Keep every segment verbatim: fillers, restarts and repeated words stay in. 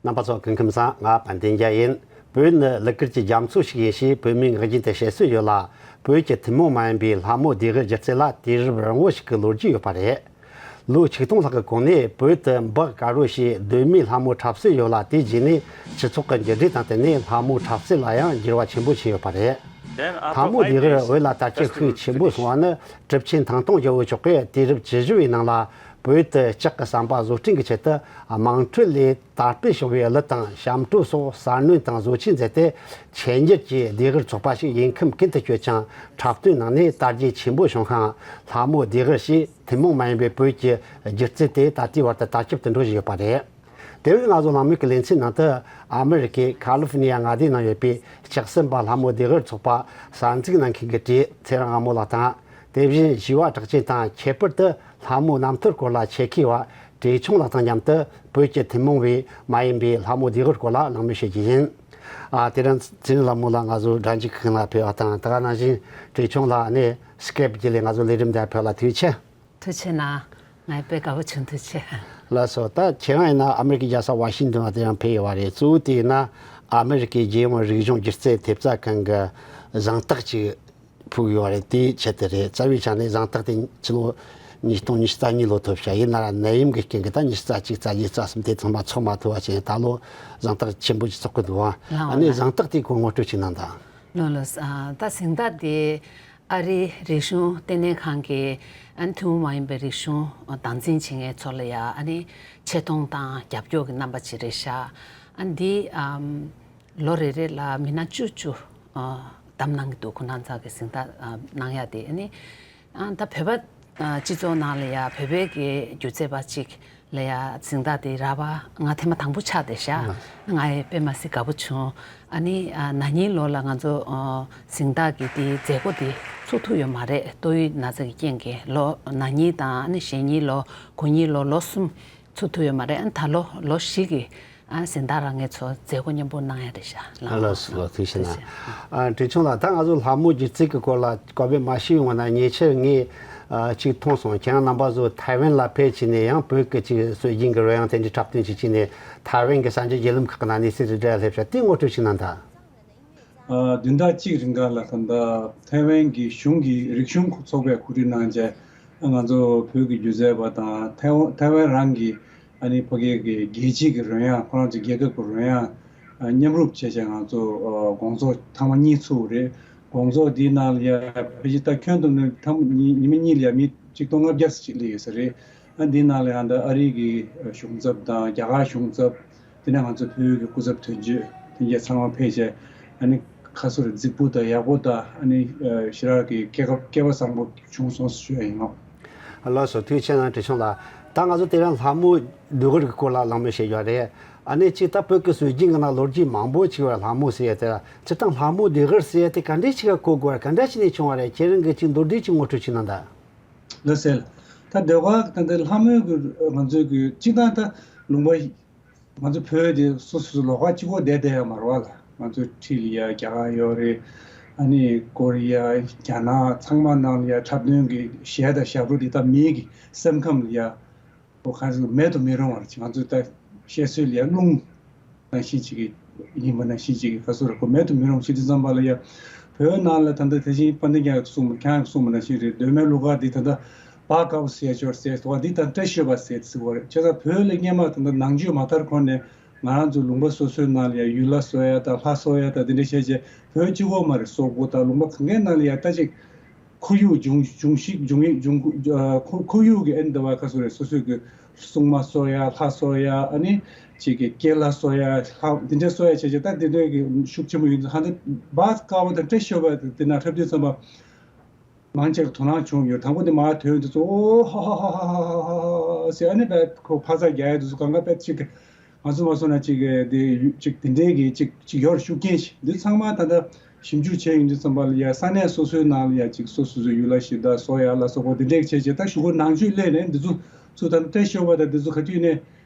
རྣམ་པ་ཚོ་སྐུ་ཁམས་བཟང་། ང་དཔལ་ལྡན་རྒྱལ་ཡིན། བོད་ནི་གླུ་གར་གྱི་རྒྱ་མཚོ་ཞིག་ཡིན་ཞེས་བོད་མིའི་ངག་རྒྱུན་དུ་བཤད་སྲོལ་ཡོད་ལ། བོད་ཀྱི་ཐུན་མོང་མ་ཡིན་པའི་ལྷ་མོ་ཟློས་གར་སྒྱུ་རྩལ་ལ་དུས་རབས་རིང་བོ་ཞིག་གི་ལོ་རྒྱུས་ཡོད་པ་རེད། ལོ་ཆིག་སྟོང་ལྷག་གི་གོང་ནས་བོད་དུ་འབག་དཀར་རོ་ཞེས་གདོད་མའི་ལྷ་མོ་འཁྲབ་སྲོལ་ཡོད་ལ། དེའི་རྗེས་ནས་སྤྱི་ཚོགས་ཀྱི་འགྱུར་འགྲོས་དང་བསྟུན་ནས་ལྷ་མོ་འཁྲབ་སྲོལ་ལ་ཡང་འགྱུར་བ་ཆེན་པོ་ཕྱིན་ཡོད་པ་རེད། ལྷ་མོ་ཟློས་གར་བོད་ལ་དར་རྒྱས་ཤུགས་ཆེན་པོ་སོང་བ་ནི་གྲུབ་ཆེན་ཐང་སྟོང་རྒྱལ་པོ་མཆོག་གིས་དུས་རབས་བཅུ་བཞི་བའི་ནང་ལ་བོད་དུ་ལྕགས་ཀྱི་ཟམ་པ་བཟོ་སྐྲུན་གྱི་ཆེད་དུ་དམངས་ཁྲོད་ལས་དར་སྤེལ་བྱུང་བའི་གླུ་དང་ཞབས་བྲོ་སོགས་གསར་སྣོན་དང་བཟོ་བཅོས་མཛད་དེ། ཆེད་འགྱུར་གྱི་ཟློས་གར་ཚོགས་པ་ཞིག་ཡིན་ཁམས་ཀུན་ཏུ་སྤྱོད་ཅིང་། འཁྲབ་སྟོན་ནང་ནས་དར་རྒྱས་ཆེན་པོ་བྱུང་ཤིང་། ལྷ་མོ་ཟློས་གར་ཞེས་ཐུན་མོང་མ་ཡིན་པའི་བོད་ཀྱི་སྒྱུ་རྩལ་དེ་ད་ལྟའི་བར་དུ་དར་ཁྱབ་ཏུ་འགྲོ་བཞིན་ཡོད་པ་རེད། དེ་བས་ང་ཚོ་གླེང་མོལ་གྱི་ལེ་ཚན་ནང་དུ་ཨ་མེ་རི་ཀའི་ཁ་ལི་ཧྥོ་ནི་ཡ་མངའ་སྡེ་ནང་ཡོད་པའི་ལྕགས་ཟམ་པ་ལྷ་མོ་ཟློས་གར་ཚོགས་པ་གསར་འཛུགས་གནང་མཁན་གྱི་གྲས་ཚེ་རིང་དབང་མོ་ལགས་དང་། དེ་བཞིན་བཞི་བ་གྲགས་ཅན་དང་། ཁྱད་པར་དུ་ལྷ་མོའི་རྣམ་ཐར་སྐོར་ལ་ཆེད་མཁས་པ་བཀྲས་མཆོག་ལགས་དང་མཉམ་དུ། བོད་ཀྱི་ཐུན་མོང་བའི་མ་ཡིན་པའི་ལྷ་མོ་ཟློས་གར་སྐོར་ལ་གླེང་མོལ་བྱེད་རྒྱུ་ཡིན། ཨ། དེ་རིང་ཚེ་རིང་ལྷ་མོ་ལགས་ང་ཚོའི་སྒྲ་འཇུག་ཁང་ལ་ཕེབས་པ་དང་། དེ་ག་ནང་བཞིན་བཀྲས་མཆོག་ལགས་ནས་སི་ཀེབ་བརྒྱུད་ལས་ང་ཚོའི་ལས་རིམ་འདིར་ཕེབས་ལ་ཐུགས་རྗེ་ཆེ། ཐུགས་རྗེ་གནང་། ང་དཔེ་དགའ་པོ་བྱུང་། ཐུགས་རྗེ་ཆེ། ལགས་སོ། ད་ཁྱེད་རང་ཡིན་ན་ཨ་མེ་རི་ཀའི་རྒྱལ་ས་ཝ་ཤིང་ཏོན་ལ་དེ་རིང་ཕེབས་ཡོད་པ་རེད། གཙོ་བོ་དེ་ཡིན་ན་ཨ་མེ་རི་ཀའི་རྒྱལ་ཡོངས་རིག་གཞུང་སྒྱུ་རྩལ་ཐེབས་རྩ་ཁང་གི་གཟེངས་རྟགས་ཅིག་ཕུལ་ཡོད་པ་རེད། དེའི་ཆེད་དུ་རེད། རྩ་བའི་ཆ་ནས་གཟེངས་རྟགས་དེ་ཕྱི་ལོ་ཉིས་སྟོང་ཉི་ཤུ་རྩ་གཉིས་ལོ་ཐོབ་ཤག་ཡིན་ན་ར་ནད་ཡམས་ཀྱི་རྐྱེན་གྱིས་ད་ཉི་ཤུ་རྩ་གཅིག་རྩ་གཉིས་རྩ་གསུམ་དེ་ཚང་མ་འཚོགས་མ་ཐུབ་པ་བྱས། ད་ལོ་གཟེངས་རྟགས་ཆེན་པོ་ཅིག་ཚོགས་ཀྱི་འདུག་ཨ། ལགས་འོང་། ཨ་ནི་ལགས། གཟེངས་རྟགས་དེའི་སྐོར་ངོ་སྤྲོད་ཅིག་གནང་དང་། ལགས་ལགས། ཨ། ད་གཟེངས་རྟགས་དེ་ཨ་རིའི་རིག་གཞུང་ལྟེ་གནས་ཁང་གི། ཨ་ནི་ཐུན་མོང་མ་ཡིན་པའི་རིག་གཞུང་སྟངས་འཛིན་བྱེད་མཁན་ཚོ་ལ་ཡ་ཨ་ནི་ཆེ་མཐོང་དང་རྒྱབ་སྐྱོར་གྱི་རྣམ་པ་ཅིག་རེད་ཤག་ཨ་འདི་ཨམ་ལོ་རེ་རེ་ལ་མི་སྣ་བཅུ་བཅུ་ཨ་བདམས་གནང་གི་འདུག་ཁོང་རྣམ་ཚོ་གི་གཟེངས་རྟགས་ཨ་གནང་ཡ་དེ། ཨ་ནི་ཨ་ད་བོད་པ་ཨ་སྤྱི་ཚོགས་ནང་ལ་ཡ་བོད་པའི་གི་སྒྱུ་རྩལ་པ་ཅིག་ལ་ཡ་གཟེངས་རྟགས་དེ་རག་པ་ང་ཐེངས་མ་དང་པོ་ཆགས་བསྡད་ཤག་ང་ཡི་དཔེ་མ་སྲིད་དགའ་པོ་བྱུང་། ཨ་ནི་ཨ་ན་ནིང་ལོ་ལ་ང་ཚོ་ཨ་གཟེངས་རྟགས་ཀྱི་དེའི་མཛད་སྒོ་དེ་ཚོགས་ཐུབ་ཡོད་མ་རེད། ཏོག་དབྱིབས་ན་ཚ་གི་རྐྱེན་གྱིས། ལོ་ན་ནིང་དང་ཨ་ནི་གཞེས་ནིང་ལོ། གུང་སྙིང་ལོ། ལོ་གསུམ་ཚོགས་ཐུབ་ཡོད་མ་རེད། ཨ་ནི་ད་ལོ་ལོ་བཞི་གི་ཨ་གཟེངས་རྟགས་རག་མཁན་ཚོ་མཛད་སྒོ་མཉམ་པོ་གནང་ཡ་རེད་ཤག་ལགས། ལགས་སོ། ཐུགས་རྗེ་གནང་། ཨ་བཀྲས་མཆོག་ལགས། ད་ང་ཚོ་ལྷ་མོ་སྒྱུ་རྩལ་གྱི་སྐོར་ལ་གོ་བ་མ་ཤེས་ཡོང་བ་ན། ཉེ་ཆར་ངས་ཨ་ཅིག་མཐོང་སོང་། ཁྱེད་རང་རྣམ་པ་ཚོ་ཐའེ་ཝན་ལ་ཕེབས་བྱས་ནས་ཡང་བོད་ཀྱི་ཅིག་སྲོལ་རྒྱུན་གྱི་རོལ་དབྱངས་དེ་འདྲའི་འཁྲབ་སྟོན་ཅིག་བྱས་ནས། ཐའེ་ཝན་གྱི་གསར་འགྱུར་བརྒྱུད་ལམ་ཁག་ནང་གནས་ཚུལ་རེ་འདྲ་སླེབས་ཤག་དེ་ངོ་སྤྲོད་ཅིག་གནང་དང་། ཨ་བདུན་ཕྲག་གཅིག་རིང་ག་ལ་ད་ལྟ་ཐའེ་ཝན་གྱི་གཞུང་གི་རིག་གཞུང་ཚོགས་པས་གོ་སྒྲིག་གནང་བྱས། ང་ཚོ་བོད་ཀྱི་སྒྱུ་རྩལ་པ་དང་ཐའེ་ཝན་ཐའེ་ཝན་རང་གི་ཨ་ནི་ཕ་གི་གི་རྒྱལ་སྤྱི་གི་རོལ་དབྱངས། ཁོ་རང་ཚོའི་རྒྱལ་ཁབ་ཀྱི་རོལ་དབྱངས་ཨ་མཉམ་རུབ་བྱས་བྱས་ང་ཚོ་ཨ་དགོང་ཚོགས་ཐེངས་མ་གཉིས་ཚུགས་རེད། དགོང་ཚོགས་འདིའི་ནང་ལ་ཡ་ཕལ་ཆེར་ད་ཁྱོན་བསྡོམས་ནས་ཐེངས་མ་གཉིས་ཉི་མ་གཉིས་ལ་ཡ་མི་ཆིག་སྟོང་ལྔ་བརྒྱ་ཙམ་ཅིག་སླེབས་ཡོད་ས་རེད། ཨ་འདིའི་ནང་ལ་ཡང་ད་ཨ་རི་གི་གཞུང་ཚབ་དང་རྒྱ་གར་གཞུང་ཚབ། དེ་ནས་ང་ཚོ་བོད་ཀྱི་སྐུ་ཚབ་དོན་གཅོད་དེ་གས་ཚང་མ་ཕེབས་བྱས། ཨ་ནི་ཁ་སོར་རྫིག་པོ་དང་ཡག་པོ་དང་། ཨ་ནི་ཞེ་དྲག་གི་སྐལ་བ་སྐལ་བ་བཟང་པོ་བྱུང་སོང་ཞུ་ཡ་ཡིན་ནོ། ལགས་སོ། ཐུགས་རྗེ་ཆེ་གནང་བཀྲས་མཆོག་ལགས། ད་ང་ཚོ་དེ་རིང་ལྷ་མོ་ཟློས་གར་གྱི་སྐོར་ལ་གླེང་མོལ་བྱེད་རྒྱུ་རེད། ཨ་ནི་ཅིག་ད་བོད་ཀྱི་སྲོལ་རྒྱུན་གྱི་ནང་ལོ་རྒྱུས་མང་པོ་ཅིག་ཡོད་པའི་ལྷ་མོ་ཟེར་ཡ་དེ། སྤྱིར་བཏང་ལྷ་མོ་ཟློས་གར་ཟེར་ཡ་དེ་ག་འདྲ་ཞིག་ག་གོ་དགོས་པ་རེད། ག་འདྲ་ཞིག་ནས་བྱུང་བ་རེད། ཁྱེད་རང་གིས་ཅིག་མདོར་བསྡུས་ཅིག་ངོ་སྤྲོད་ཅིག་གནང་དང་། ལགས་སེ། ད་ཟློས་གར་ད་ལྟ་ལྷ་མོའི་གི་ང་ཚོའི་གི་སྤྱིར་བཏང་ད་ལུང་པ་ང་ཚོ་བོད་དེ་སོ་སོ་སོ་ལོགས་ཀ་གཅིག་པོ་བསྡད་བསྡད་ཡོད་མ་རེད་པ་ལགས། ང་ཚོའི་འཁྲིས་ལ་ཡ་རྒྱ་གར་ཡོད་རེད། ཨ་ནི་ཀོ་རི་ཡ། རྒྱ་ནག་ཚང་མ་ནང་ལ་ཡ་འཁྲབ་སྟོན་གྱི་གཞས་དང་ཞབས་བྲོ་འདི་ད་མིའི་གི་སེམས་ཁམས་ལ་ཡ་ཁོ་ག་ཚོད་མེད་དུ་མི་རུང་བ་ཅིག་ང་ཚོའི་ད་བཤད་སྲོལ་ལ་ཡ་རླུང་ནང་བཞིན་ཅིག་གི་ཡིན་པ་ནང་བཞིན་ཅིག་གི་ག་ཚོད་རེད། ཁོ་མེད་དུ་མི་རུང་། བྱས་དུས་ཙམ་པ་ལ་ཡ་བོད་ནང་ལ་ད་ལྟ་དེ་བཞིན་དཔལ་ལྡན་རྒྱལ་གསུངས་པ། ཁྱེད་རང་གསུངས་པ་ནང་བཞིན་རེད། གདོད་མའི་གླུ་གར་འདི་ད་ལྟ་བ་དཀར་པོ་ཟེར་ཞོར་ཟེར་བ་འདི་ད་བཀྲ་ཤིས་པ་ཟེར་ཟེར་བ་རེད། བྱས་ཙང་བོད་ལ་སྔོན་མ་ད་ལྟ་ནང་ཆོས་མ་དར་གོང་ནས་ང་རང་ཚོ་ལུང་པ་སོ་སོའི་ནང་ལ་ཡ་ཡུལ་ལྷ་གསོལ་ཡ་དང་ལྷ་གསོལ་ཡ་དང་དེ་འདྲ་བྱས་བྱས། བོད་གཅིག་པོ་མ་རེད། སོག་པོ་དང་ལུང་པ་གང་གའི་ནང་ལ་ཡ་ད་ཅིག་ཁོར་ཡུག་འབྱུང་འབྱུང་ཞིག་འབྱུང་ཡིག་འབྱུང་ཁོ་ཁོར་ཡུག་གི་ཨ་ནི་འདི་བ་ག་ཚོད་རེད། སོ་སོའི་གི་སྲུང་མ་གསོལ་ཡ། ལྷ་གསོལ་ཡ། ཨ་ནི་ཅིག་གི་སྐྱེས་ལྷ་གསོལ་ཡ། ལྷ་འདི་འདྲ་གསོལ་ཡ་བྱས་བྱས། ད་འདི་འདྲའི་གི་ཤུགས་ཆེན་པོ་ཡོད་ཚེ་ཧ་འདི་བ་དཀར་པོ་དང་བཀྲ་ཤིས་པ་དེ་ན་འཁྲབ་དུས་ཙམ་པ། མང་ཆེ་གི་དོ་སྣང་བྱུང་ཡོད། དང་པོ་དེ་མར་ཐོན་དུས་ཚོ་ཨོ་ཧ་ཧ་ཧ་ཧ་ཧ་ཧ་ཧ་ཟེར། ཨ་ནི་བས་ཁོ་ཕ་ཚ་རྒྱག་ཡ་དུས་ཚོ་གང་ག་བས་ཅིག་ང་ཚོ་མ་སོང་ན་ཅིག་དེ་ཅིག་དེ་འདྲའི་གི་ཅིག་ཅིག་ཡོད་རེད། ཤུགས་རྐྱེན་ཞིག་འདི་ཚང་མ་ད་ལྟ་ཞིབ་འཇུག་བྱས་ཡོང་དུས་ཙམ་པ་ལ་ཡ་ས་གནས་སོ་སོའི་ནང་ལ་ཡ་ཅིག་སོ་སོ་སོའི་ཡུལ་ལྷ་གཞི་བདག་གསོལ་ཡ་ལ་སོགས་པ་དེ་འདྲའི་བྱས་བྱས། ད་གཞུག་གུ་ནང་ཆོས་སླེབས་ནས་འདི་ཚོ་ཚུར་ད་ལྟ་བཀྲ་ཤིས་པ་དང་འདི་ཚོ་ག་དུས་ནས་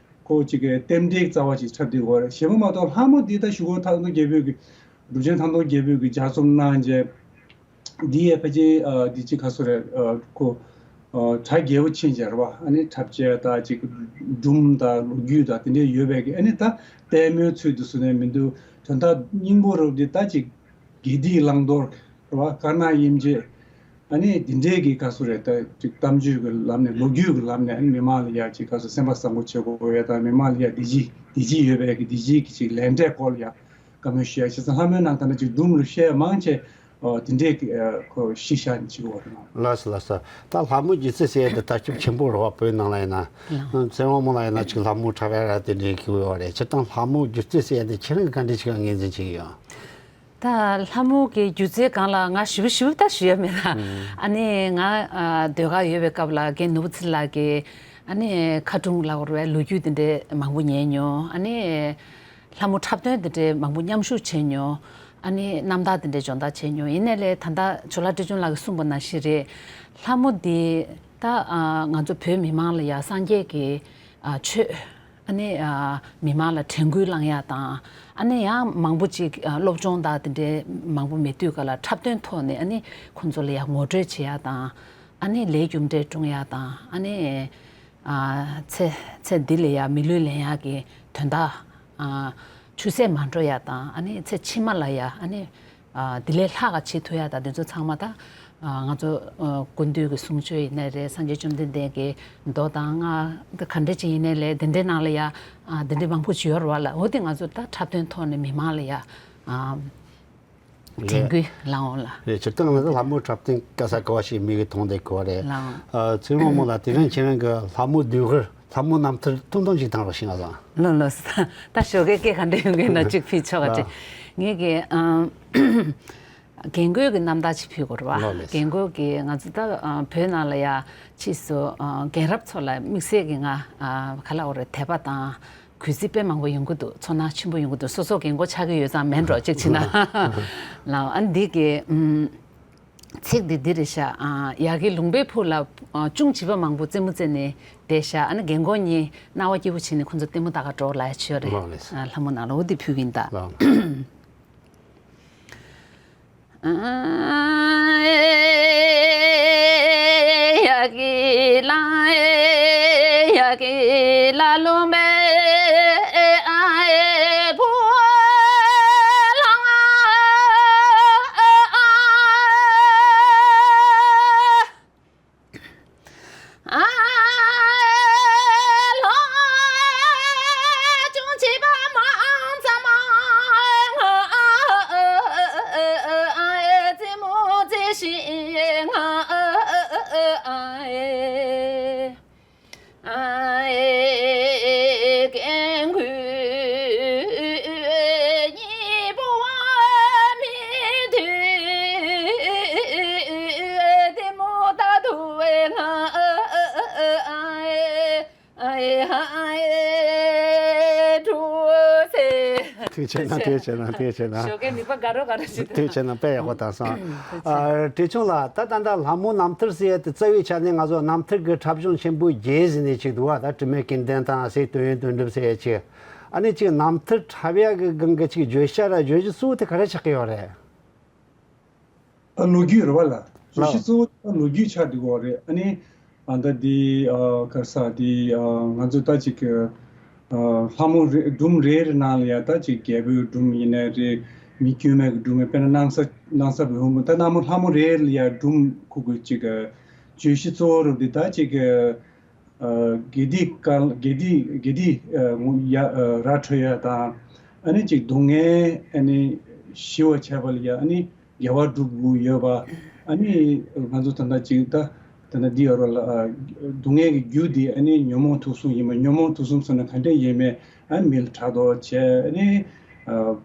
ཁོ་ཅིག་གི་རྟེན་འབྲེལ་རྩ་བ་ཅིག་འཁྲབ་བསྡད་ཡོད་རེད། གཞན་པ་མ་གཏོགས་ལྷ་མོ་འདི་ད་གཞུག་གུ་ཐང་སྟོང་རྒྱལ་པོས་གི་གྲུབ་ཆེན་ཐང་སྟོང་རྒྱལ་པོས་ཀྱི་ལྗགས་རྩོམ་གནང་རྗེས། འདི་ཡས་ཕལ་ཆེར་ཨ་འདི་ཅི་ག་ཚོད་རེད། ཨ་ཁོ་ གྲ་རྒྱས་པོ་ཕྱིན་བྱས་རེད་བ། ཨ་ནི་འཁྲབ་ཆས་དང་ཅིག་སྒྲུང་དང་ལོ་རྒྱུས་དང་དེ་འདྲས་ཡོད་པའི་གི། ཨ་ནི་ད་ལྟད་མོའི་ཚུལ་དུ་བཟོས་ནས་མི་འདུག་དོན་དག་སྙིང་པོ་རུ་འདི་ད་ཅིག་དགེ་སྡིག་བླང་དོར་རེད་བ། དཀར་ནག་དབྱེ་འབྱེད། ཨ་ནི་འདི་འདྲས་ཀྱི་སྐབས་སུ་རེད། ད་ཅིག་གཏམ་རྒྱུད་ཀྱི་ལམ་ནས་ལོ་རྒྱུས་ཀྱི་ལམ་ནས། ཨ་ནི་མི་མང་ལ་ཡ་ཅིག་སྐབས་སུ་སེམས་པ་བཟང་པོ་བྱེད་དགོས་ཡ་དང་། མི་མང་ལ་ཡ་བདེ་སྐྱིད་བདེ་སྐྱིད་ཡོད་པའི་གི་བདེ་སྐྱིད་ཀྱི་ཅིག་ལས་འབྲས་སྐོར་ལ་ཡ་བཀའ་མོལ་ཞུ་ཡ། བྱས་ཙང་ལྷ་མོའི་ནང་ད་ནི་ཅིག་སྒྲུང་ལ་བཤད་མང་ཆེ་ཨོ་དེ་འདྲས་ཀྱི་ཨ་ཁོ་གཞི་བཞག་ནས་བྱེད་དགོས་རེད་མ། ལགས་སོ་ལགས་སོ། ད་ལྷ་མོའི་སྒྱུ་རྩལ་ཟེར་ཡ་དེ་དར་ཁྱབ་ཆེན་པོ་རེད་བ། བོད་ནང་ལ་ཡིན་ན། ལགས། ཚེ་དབང་མོ་ལ་ཡིན་ན་ཅིག་ལྷ་མོ་འཁྲབ་ཡ་ར་དེ་འདྲས་ཀྱི་ཡོད་རེད། སྤྱིར་བཏང་ལྷ་མོའི་སྒྱུ་རྩལ་ཟེར་ཡ་དེ་ཁྱེད་རང་གིས་ག་འདྲས་ཅིག་ངོས་འཛིན་བྱེད་ཀྱི་ཡོད། ད་ལྷ་མོ་གི་སྒྱུ་རྩལ་སྒང་ལ་ང་ཞིབ་ཞིབ་ད་ཞུ་ཡ་མེད་ལ། ཨ་ནི་ང་ཨ་ཟློས་གར་ཡོད་པའི་སྐབས་ལ་རྒན་ནོར་བུ་ཚེ་ལགས་ཀྱི་ཨ་ནི་ཁ་སྒྲུང་ལ་འོར་བའི་ལོ་རྒྱུས་དེ་འདྲའི་མང་པོ་ཉན་མྱོང་། ཨ་ནི་ལྷ་མོ་འཁྲབ་སྟོན་དེ་འདྲའི་མང་པོ་མཉམ་ཞུགས་བྱས་མྱོང་། ཨ་ནི་རྣམ་ཐར་དེ་འདྲའི་སྦྱོང་བརྡར་བྱས་མྱོང་། ཡིན་ནའི་ལས་ད་ལྟ་ཇོ་ལགས་བཀྲས་ཆོས་ལགས་ཀྱིས་གསུངས་པ་ནང་བཞིན་རེད། ལྷ་མོ་འདི་ད་ཨ་ང་ཚོ་བོད་མི་མང་ལ་ཡ་སངས་རྒྱས་ཀྱི་ཨ་ཆོས། ཨ་ནི་ཨ་མི་མང་ལ་དྲན་སྐུལ་བསླང་ཡ་དང་། ཨ་ནི་ཡང་མང་པོ་ཅིག་ཨ་སློབ་སྦྱོང་དང་དེ་འདྲའི་མང་པོ་མེད་དུས་ག་ལ་འཁྲབ་སྟོན་ཐོག་ནས་ཨ་ནི་ཁོང་ཚོ་ལ་ཡ་ངོ་སྤྲོད་བྱེད་ཡ་དང་། ཨ་ནི་ལས་རྒྱུ་འབྲས་སྐྲུན་ཡ་དང་། ཨ་ནི་ཨ་ཚེ་ཚེ་འདི་ལ་ཡ་མི་ལུས་ལེན་ཡ་གི་དོན་དག་ཨ་ཆུད་ཟད་མ་འགྲོ་ཡ་དང་། ཨ་ནི་ཚེ་ཕྱི་མ་ལ་ཡ་ཨ་ནི། ཨ་དེ་ལས་ལྷག་ག་བྱེད་ཐུབ་ཡ་དང་དེ་ཚོ་ཚང་མ་ད་ཨ་ང་ཚོ་ཨ་སྐུ་མདུན་གྱི་གསུང་ཆོས་ཡིན་ནའི་རེད། སངས་རྒྱས་བཅོམ་ལྡན་འདས་ཀྱི་མདོ་དང་སྔགས་ག་འདྲ་ཅིག་ཡིན་ནའི་ལས་དེ་འདྲའི་ནང་ལ་ཡ་ཨ་དེ་འདྲའི་མང་པོ་ཅིག་ཡོད་རེད་བ་ལ། འོ་དེ་ང་ཚོ་ད་འཁྲབ་སྟོན་ཐོག་ནས་མི་མང་ལ་ཡ་ཨ་དྲན་རེད། སྐུལ་ལ་འོང་ལ། རེད། སྤྱིར་བཏང་ང་ཚོ་ལྷ་མོ་འཁྲབ་སྟོན་ག་ས་ག་བ་ཞིག་མི་གི་མཐོང་བསྡད་གོ་རེད། ལ་འོང་། ཨ་ཚེ་དབང་མོ་ལགས་དེ་རིང་ཁྱེད་རང་གི་ལྷ་མོ་ཟློས་གར་ལྷ་མོ་རྣམ་ཐར་ཐུང་ཐུང་ཅིག་བཏང་རོགས་ཞེས་ང་ཚོ། ལགས་ལགས་སོ། ད་ཞོགས་ཀའི་སྐད་ག་འདྲ་ཡོང་གི་ན་གཅིག་ཕུལ་ཆོག་ག་ཅིག་ལགས། ངེད་ཀྱི་ཨ་རྒན་རྒོན་གྱི་རྣམ་ཐར་ཅིག་ཕུལ་དགོས་རེད་བ། ལགས་ལགས། རྒན་རྒོན་གྱི་ང་ཚོ་ད་ཨ་བོད་ནང་ལ་ཡ་ཕྱིས་སུ་ཨ་རྒན་རབས་ཚོ་ལ་དམིགས་བསལ་གྱི་ང་ཨ་ག་ལ་འོ་རེད། དད་པ་དང་གུས་བརྩི་དཔེ་མང་པོ་ཡོང་གི་འདུག་ཚོར་སྣང་ཆེན་པོ་ཡོང་གི་འདུག་སོ་སོ་རྒན་རྒོན་ཆགས་ཀྱི་ཡོད་ཙང་མིན་འགྲོ་གཅིག་བྱས་ན། ལགས། ཨ་འདི་གི་ཨམ། ཚིག་འདི་འདི་རེད་ཤག་ཨ་ཡ་གི་ལུང་པའི་ཕུག་ལ་ཨ་ཅུང་བྱིས་པ་མང་པོ་རྩེད་མོ་རྩེ་ནས་བསྡད་ཤག་ཨ་ནི་རྒན་རྒོན་གཉིས་སྣང་བ་སྐྱིད་པོ་བྱས་ནས་ཁོ་ཚོ་ལྟད་མོ་ལྟ་ག་འགྲོ་ལབ་ཡ་ཅིག་ཡོད་རེད། ལགས་ལགས། ཨ་ལྷ་མོ་ནང་ལ་འོ་འདི་ཕུལ་གི་ཡིན་ད། ལགས། ཐུགས་རྗེ་གནང་། ཐུགས་རྗེ་གནང་། ཐུགས་རྗེ་གནང་། ཐུགས་རྗེ་གནང་། ཞོགས་ཀའི་ནུས་པ་དགའ་རོགས་དགའ་རོགས་ཞིག་ཐུགས་རྗེ་གནང་། དཔེ་ཡག་པོ་བཏང་སོང་། ཨ་བཀྲས་ཆོས་ལགས། ད་ད་ལྟ་ལྷ་མོ་རྣམ་ཐར་ཟེར་ཡ་དེ་རྩ་བའི་ཆ་ནས་ང་ཚོ་རྣམ་ཐར་གྱི་འཁྲབ་གཞུང་ཆེན་པོ་བརྒྱད་ཟེར་ནས་ཅིག་འདུག་བ། ད་དྲི་མེད་ཀུན་ལྡན་དང་སྲས་དོན་ཡོད་དོན་གྲུབ་ཟེར་ཡ་ཅིག་ཨ་ནི་ཅིག་རྣམ་ཐར་འཁྲབ་ཡ་གི་སྒང་གི་ཅིག་བརྗོད་བྱ་ར་བརྗོད་གཞི་གཙོ་བོ་དེ་ག་རེ་ཆགས་ཀྱི་ཡོད་རེད། ཨ་ལོ་རྒྱུས་རེད་བ་ལ། བརྗོད་གཞི་གཙོ་བོ་ཨ་ལོ་རྒྱུས་ཆགས་འདུག་གོ་རེད། ཨ་ནི་ཨ་ད་འདི་ཨ་ག་ས་འདི་ཨ་ང་ཚོ་ད་ཅིག་ཨ་ལྷ་མོ་རེ་སྒྲུང་རེ་རེ་ནང་ལ་ཡ་ད་ཅིག་རྒྱལ་པོའི་སྒྲུང་ཡིན་ནའི་རེད། མི་དཀྱུས་མའི་སྒྲུང་ཡིན། དཔེར་ན་སྣང་ས་སྣང་ས་བོན་པོ། ད་ལྷ་མོ་ལྷ་མོ་རེ་རེ་ལ་ཡ་སྒྲུང་ཁུག་གི་ཅིག་བརྗོད་གཞི་གཙོ་བོ་རུ་འདི་ད་ཅིག་ཨ་དགེ་སྡིག་དཀར་དགེ་སྡིག་དགེ་སྡིག་ཨ་ཡ་ཨ་ར་འཕྲོད་ཡ་དང་། ཨ་ནི་ཅིག་སྡུག་བསྔལ་ཨ་ནི་ཞི་བ་བྱས་པ་ལ་ཡ་ཨ་ནི་དགེ་བ་སྒྲུབ་དགོས་ཡོད་པ། ཨ་ནི་ང་ཚོ་ད་ལྟ་ཅིག་ད་ད་ལྟ་འདི་ཡོད་ར་ལ་ཨ་སྡུག་བསྔལ་གྱི་རྒྱུ་འདི་ཨ་ནི་ཉོན་མོངས་དུག་གསུམ་ཡིན་པ། ཉོན་མོངས་དུག་གསུམ་ཟེར་ན་ག་འདྲས་ཡིན་མེད། ཨ་ནི་མི་ལ་ཕྲག་དོག་བྱས། ཨ་ནི་ཨ་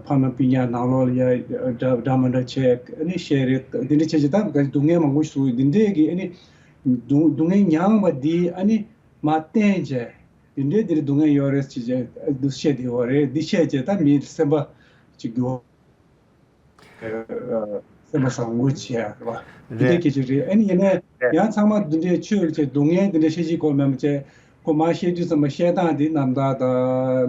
ཕ་མ་སྤུན་ཀྱག་ནང་ལོགས་ལ་ཡ་འདྲ་འདྲ་མ་འདྲ་བྱས། ཨ་ནི་བཤད་རེས་འདི་འདྲ་བྱས་བྱས་ད་སྡུག་བསྔལ་མང་པོ་ཞིག་བཟོ་ཡོད། འདི་འདྲས་ཀྱི་ཨ་ནི་སྡུག་སྡུག་བསྔལ་མྱངས་པ་འདི་ཨ་ནི་མ་བསྟན་བྱས། འདི་འདྲའི་འདིར་སྡུག་བསྔལ་ཡོད་རེད་ཅེས་བྱས་འདུ་ཤེས་དེ་ཡོད་རེད། འདི་བཤད་བྱས་ད་མིའི་སེམས་པ་ཅིག་འགྱུར་བ། སེམས་པ་བཟང་པོ་བྱས་རེད་བ། འདི་འདྲའི་རེད། སྐད་ཆ་རེད། ཨ་ནི་ཡིན་ནའི་རེད། ཡང་ཚང་མ་འདི་འདྲའི་ཆོས་ལ་བྱས་སྡུག་བསྔལ་འདི་འདྲའི་བཤད་ཀྱི་སྐོར་མེད་པ་བྱས། ཁོ་མ་བཤད་དུས་ཙམ་པ་བཤད་སྟངས་འདི་རྣམ་ཐར་དང་